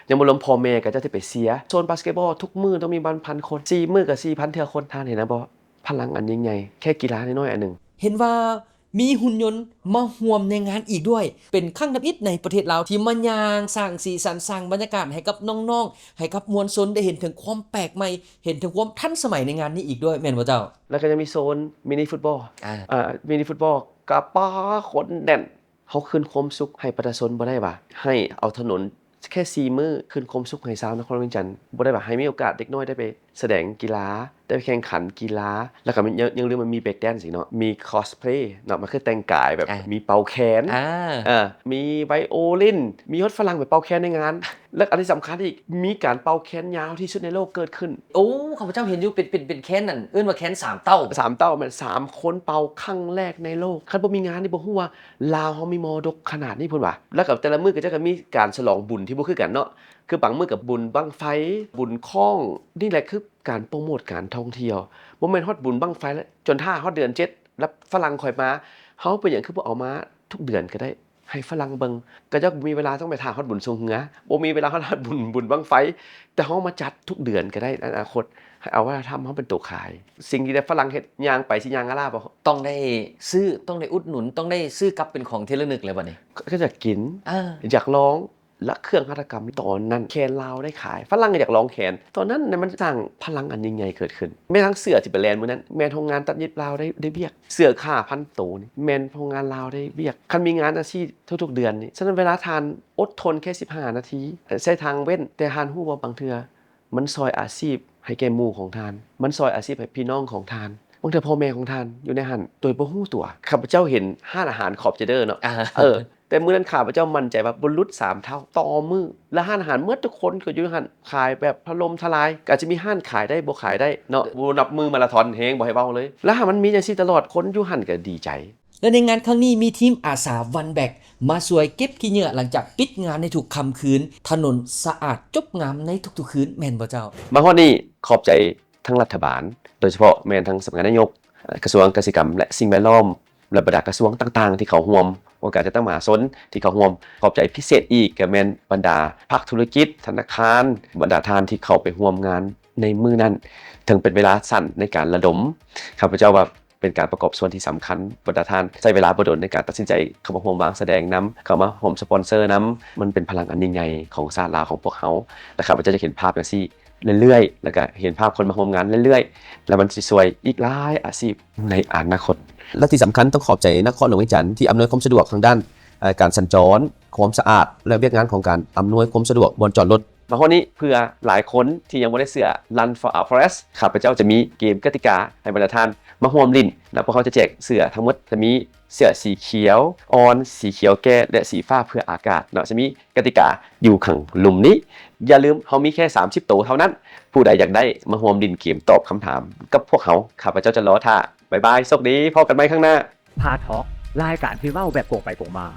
ຍັງບໍ່ລວມພໍ່ແມ່ເຂົາເຈົ້າທີ່ໄປເຊຍ. ໂຊນບາສເກັດບອລທຸກມື້ຕ້ອງມີປະມານພັນຄົນ ສີ່ມື້ກໍສີ່ພັນເທື່ອຄົນ. ທ່ານເຫັນນະບໍ່ ພະລັງອັນຍິ່ງໃຫຍ່ ແຄ່ກິລານ້ອຍໆອັນໜຶ່ງ. ເຫັນວ່າ ມີຫຸ່ນຍົນມາຮ່ວມໃນງານອີກດ້ວຍ ເປັນຄັ້ງທຳອິດໃນປະເທດລາວ ທີ່ມາຍ່າງສ້າງສີສັນ ສ້າງບັນຍາກາດໃຫ້ກັບນ້ອງໆ ໃຫ້ກັບມວນຊົນໄດ້ເຫັນເຖິງຄວາມແປກໃໝ່ ເຫັນເຖິງຄວາມທັນສະໄໝໃນງານນີ້ອີກດ້ວຍ ແມ່ນບໍ່ເຈົ້າ? ແລ້ວກໍຍັງມີໂຊນມິນິຟຸດບອລ ອ່າ ເອີ ມິນິຟຸດບອລ ກະປາຄົນແໜ້ນ. ເຮົາຄືນຄວາມສຸກໃຫ້ປະຊາຊົນບໍ່ໄດ້ຫວາ? ໃຫ້ເອົາຖະໜົນແຄ່ສີ່ມື້ ຄືນຄວາມສຸກໃຫ້ຊາວນະຄອນຫຼວງວຽງຈັນບໍ່ໄດ້ຫວາ? ໃຫ້ມີໂອກາດເດັກນ້ອຍໄດ້ໄປ ສະແດງກິລາ ໄດ້ໄປແຂ່ງຂັນກິລາ ແລ້ວກໍມີ ຢ່າ ຢ່າລືມວ່າມີ break dance ອີກເນາະ ມີ cosplay ເນາະ ມັນຄືແຕ່ງກາຍແບບ ອ່າ ມີເປົ່າແຄນ ອ່າ ເອີ ມີໄວໂອລິນ ມີຮອດຝຣັ່ງໄປເປົ່າແຄນໃນງານ ແລ້ວອັນທີ່ສຳຄັນອີກ ມີການເປົ່າແຄນຍາວທີ່ສຸດໃນໂລກເກີດຂຶ້ນ. ໂອ້ ຂ້າພະເຈົ້າເຫັນຢູ່ ເປັນ ເປັນ ເປັນແຄນນັ້ນ ເອີ້ນວ່າແຄນສາມເຕົ້າ. ສາມເຕົ້າ ແມ່ນສາມຄົນເປົ່າຄັ້ງແລກໃນໂລກ. ຄັນບໍ່ມີງານນີ້ ບໍ່ຮູ້ວ່າລາວເຮົາມີມໍລະດົກຂະໜາດນີ້ ເພິ່ນວ່າ. ແລ້ວກໍແຕ່ລະມື້ກໍຈະມີການສະຫຼອງບຸນທີ່ບໍ່ຄືກັນເນາະ. ຄືບາງມື້ກໍບຸນບັ້ງໄຟ, ບຸນຄ້ອງ, ນີ້ແຫຼະຄືການໂປຣໂມດການທ່ອງທ່ຽວ. ບໍ່ແມ່ນຮອດບຸນບັ້ງໄຟແລ້ວ ຈົນຖ້າຮອດເດືອນເຈັດ ແລ້ວຝຣັ່ງຄ່ອຍມາ. ເຮົາເປັນຫຍັງຄືບໍ່ເອົາມາທຸກເດືອນກໍໄດ້ ໃຫ້ຝຣັ່ງເບິ່ງ? ຂະເຈົ້າບໍ່ມີເວລາຕ້ອງໄປຖ້າຮອດບຸນຊ່ວງເຮືອ, ບໍ່ມີເວລາຮອດ ຮອດບຸນ ບຸນບັ້ງໄຟ, ແຕ່ເຮົາມາຈັດທຸກເດືອນກໍໄດ້ໃນອະນາຄົດ. ໃຫ້ເອົາວັດທະນະທຳເຮົາເປັນໂຕຂາຍ. สิ่ງທີ່ໄດ້ຝຣັ່ງເຮັດ ຍ່າງໄປຊິຍ່າງອາລາບໍ່? ຕ້ອງໄດ້ຊື້, ຕ້ອງໄດ້ອຸດໜູນ, ຕ້ອງໄດ້ຊື້ກັບເປັນຂອງທີ່ລະນຶກແລ້ວບັດນີ້. ກໍຢາກກິນ, ເອີ ຢາກລອງ. ແລະເຄື່ອງຫັດຖະກຳຕອນນັ້ນ ແຄນລາວໄດ້ຂາຍ, ຝຣັ່ງກໍຢາກລອງແຄນ. ຕອນນັ້ນນະ ມັນສ້າງພະລັງອັນຍິ່ງໃຫຍ່ເກີດຂຶ້ນ. ແມ້ກະທັ່ງເສື້ອທີ່ໄປແລ່ນມື້ນັ້ນ ແມ່ນໂຮງງານຕັດເຢັບລາວໄດ້ ໄດ້ວຽກ. ເສື້ອຜ້າພັນໂຕນີ້ ແມ່ນໂຮງງານລາວໄດ້ວຽກ. ຄັນມີງານຈັ່ງຊີ້ທຸກໆເດືອນນີ້, ສະນັ້ນເວລາທ່ານອົດທົນແຄ່ສິບຫ້ານາທີ ໃຊ້ທາງເວັ້ນ, ແຕ່ທ່ານຮູ້ບໍ່ ບາງເທື່ອມັນຊ່ອຍອາຊີບໃຫ້ແກ່ໝູ່ຂອງທ່ານ, ມັນຊ່ອຍອາຊີບໃຫ້ພີ່ນ້ອງຂອງທ່ານ, ບາງເທື່ອພໍ່ແມ່ຂອງທ່ານຢູ່ໃນຫັ້ນໂດຍບໍ່ຮູ້ຕົວ. ຂ້າພະເຈົ້າເຫັນຮ້ານອາຫານຂອບຈະເດີເນາະ, ອ່າ ເອີ ແຕ່ມື້ນັ້ນຂ້າພະເຈົ້າໝັ້ນໃຈວ່າບໍ່ຫຼຸດສາມເທົ່າຕໍ່ມື້ ແລະຮ້ານອາຫານໝົດທຸກຄົນກໍຢູ່ຫັ້ນ ຂາຍແບບຖະຫຼົ່ມທະລາຍ, ກໍອາດຈະມີຮ້ານຂາຍໄດ້ບໍ່ຂາຍໄດ້ເນາະ, ບໍ່ນັບມື້ມາລາທອນແຮງ ບໍ່ໃຫ້ເວົ້າເລີຍ. ແລ້ວຖ້າມັນມີຈັ່ງຊີ້ຕະຫຼອດ ຄົນຢູ່ຫັ້ນກໍດີໃຈ. ແລະໃນງານຄັ້ງນີ້ມີທີມອາສາວັນແບັກມາຊ່ວຍເກັບຂີ້ເຫຍື້ອຫຼັງຈາກປິດງານໃນທຸກຄ່ຳຄືນ, ຖະໜົນສະອາດຈົບງາມໃນທຸກໆຄືນ ແມ່ນບໍ່ເຈົ້າ? ມາຮອດນີ້ຂອບໃຈທັງລັດຖະບານ, ໂດຍສະເພາະແມ່ນທັງສຳນັກງານນາຍົກ, ກະຊວງກະສິກຳ ແລະ ສິ່ງແວດລ້ອມ ແລະ ບັນດາກະຊວງຕ່າງໆທີ່ເຂົ້າຮ່ວມ, ອົງການຈັດຕັ້ງມະຫາຊົນທີ່ເຂົ້າຮ່ວມ. ຂອບໃຈພິເສດອີກກໍແມ່ນບັນດາພາກທຸລະກິດ, ທະນາຄານ, ບັນດາທ່ານທີ່ເຂົ້າໄປຮ່ວມງານໃນມື້ນັ້ນ, ເຖິງເປັນເວລາສັ້ນໃນການລະດົມ, ຂ້າພະເຈົ້າວ່າເປັນການປະກອບສ່ວນທີ່ສຳຄັນ. ບັນດາທ່ານໃຊ້ເວລາບໍ່ດົນໃນການຕັດສິນໃຈເຂົ້າມາຮ່ວມວາງສະແດງນຳ, ເຂົ້າມາຮ່ວມສະປອນເຊີນຳ. ມັນເປັນພະລັງອັນຍິ່ງໃຫຍ່ຂອງຊາດລາວຂອງພວກເຮົາ ແລະ ຂ້າພະເຈົ້າຢາກເຫັນພາບຈັ່ງຊີ້ ເລື້ອຍໆ ແລ້ວກະເຫັນພາບຄົນມາຮ່ວມງານເລື້ອຍໆ ແລ້ວມັນຊິຊ່ວຍອີກຫຼາຍອາຊີບໃນອະນາຄົດ. ແລະທີ່ສຳຄັນຕ້ອງຂອບໃຈນະຄອນຫຼວງວຽງຈັນ ທີ່ອຳນວຍຄວາມສະດວກທາງດ້ານ ເອີ ການສັນຈອນ, ຄວາມສະອາດ ແລະ ວຽກງານຂອງການອຳນວຍຄວາມສະດວກບ່ອນຈອດລົດ. ມາຮອດນີ້ເພື່ອຫຼາຍຄົນທີ່ຍັງບໍ່ໄດ້ເສື້ອ Run for Our Forest, ຂ້າພະເຈົ້າຈະມີເກມກະຕິກາໃຫ້ບັນດາທ່ານມາຮ່ວມຫຼິ້ນ ແລະ ພວກເຮົາຈະແຈກເສື້ອທັງໝົດ ຈະມີ ເສື້ອສີຂຽວອ່ອນ, ສີຂຽວແກ່ ແລະ ສີຟ້າເພື່ອອາກາດເນາະ. ຈະມີກະຕິກາຢູ່ຂ້າງລຸ່ມນີ້. ຢ່າລືມ, ເຮົາມີແຄ່ສາມສິບໂຕເທົ່ານັ້ນ. ຜູ້ໃດຢາກໄດ້ມາຮ່ວມຫຼິ້ນເກມຕອບຄຳຖາມກັບພວກເຮົາ, ຂ້າພະເຈົ້າຈະລໍຖ້າ. ບາຍບາຍ, ໂຊກດີ, ພໍ້ກັນໃໝ່ຄັ້ງໜ້າ. ພາທອກ, ລາຍການທີ່ເວົ້າແບບກົງໄປກົງມາ.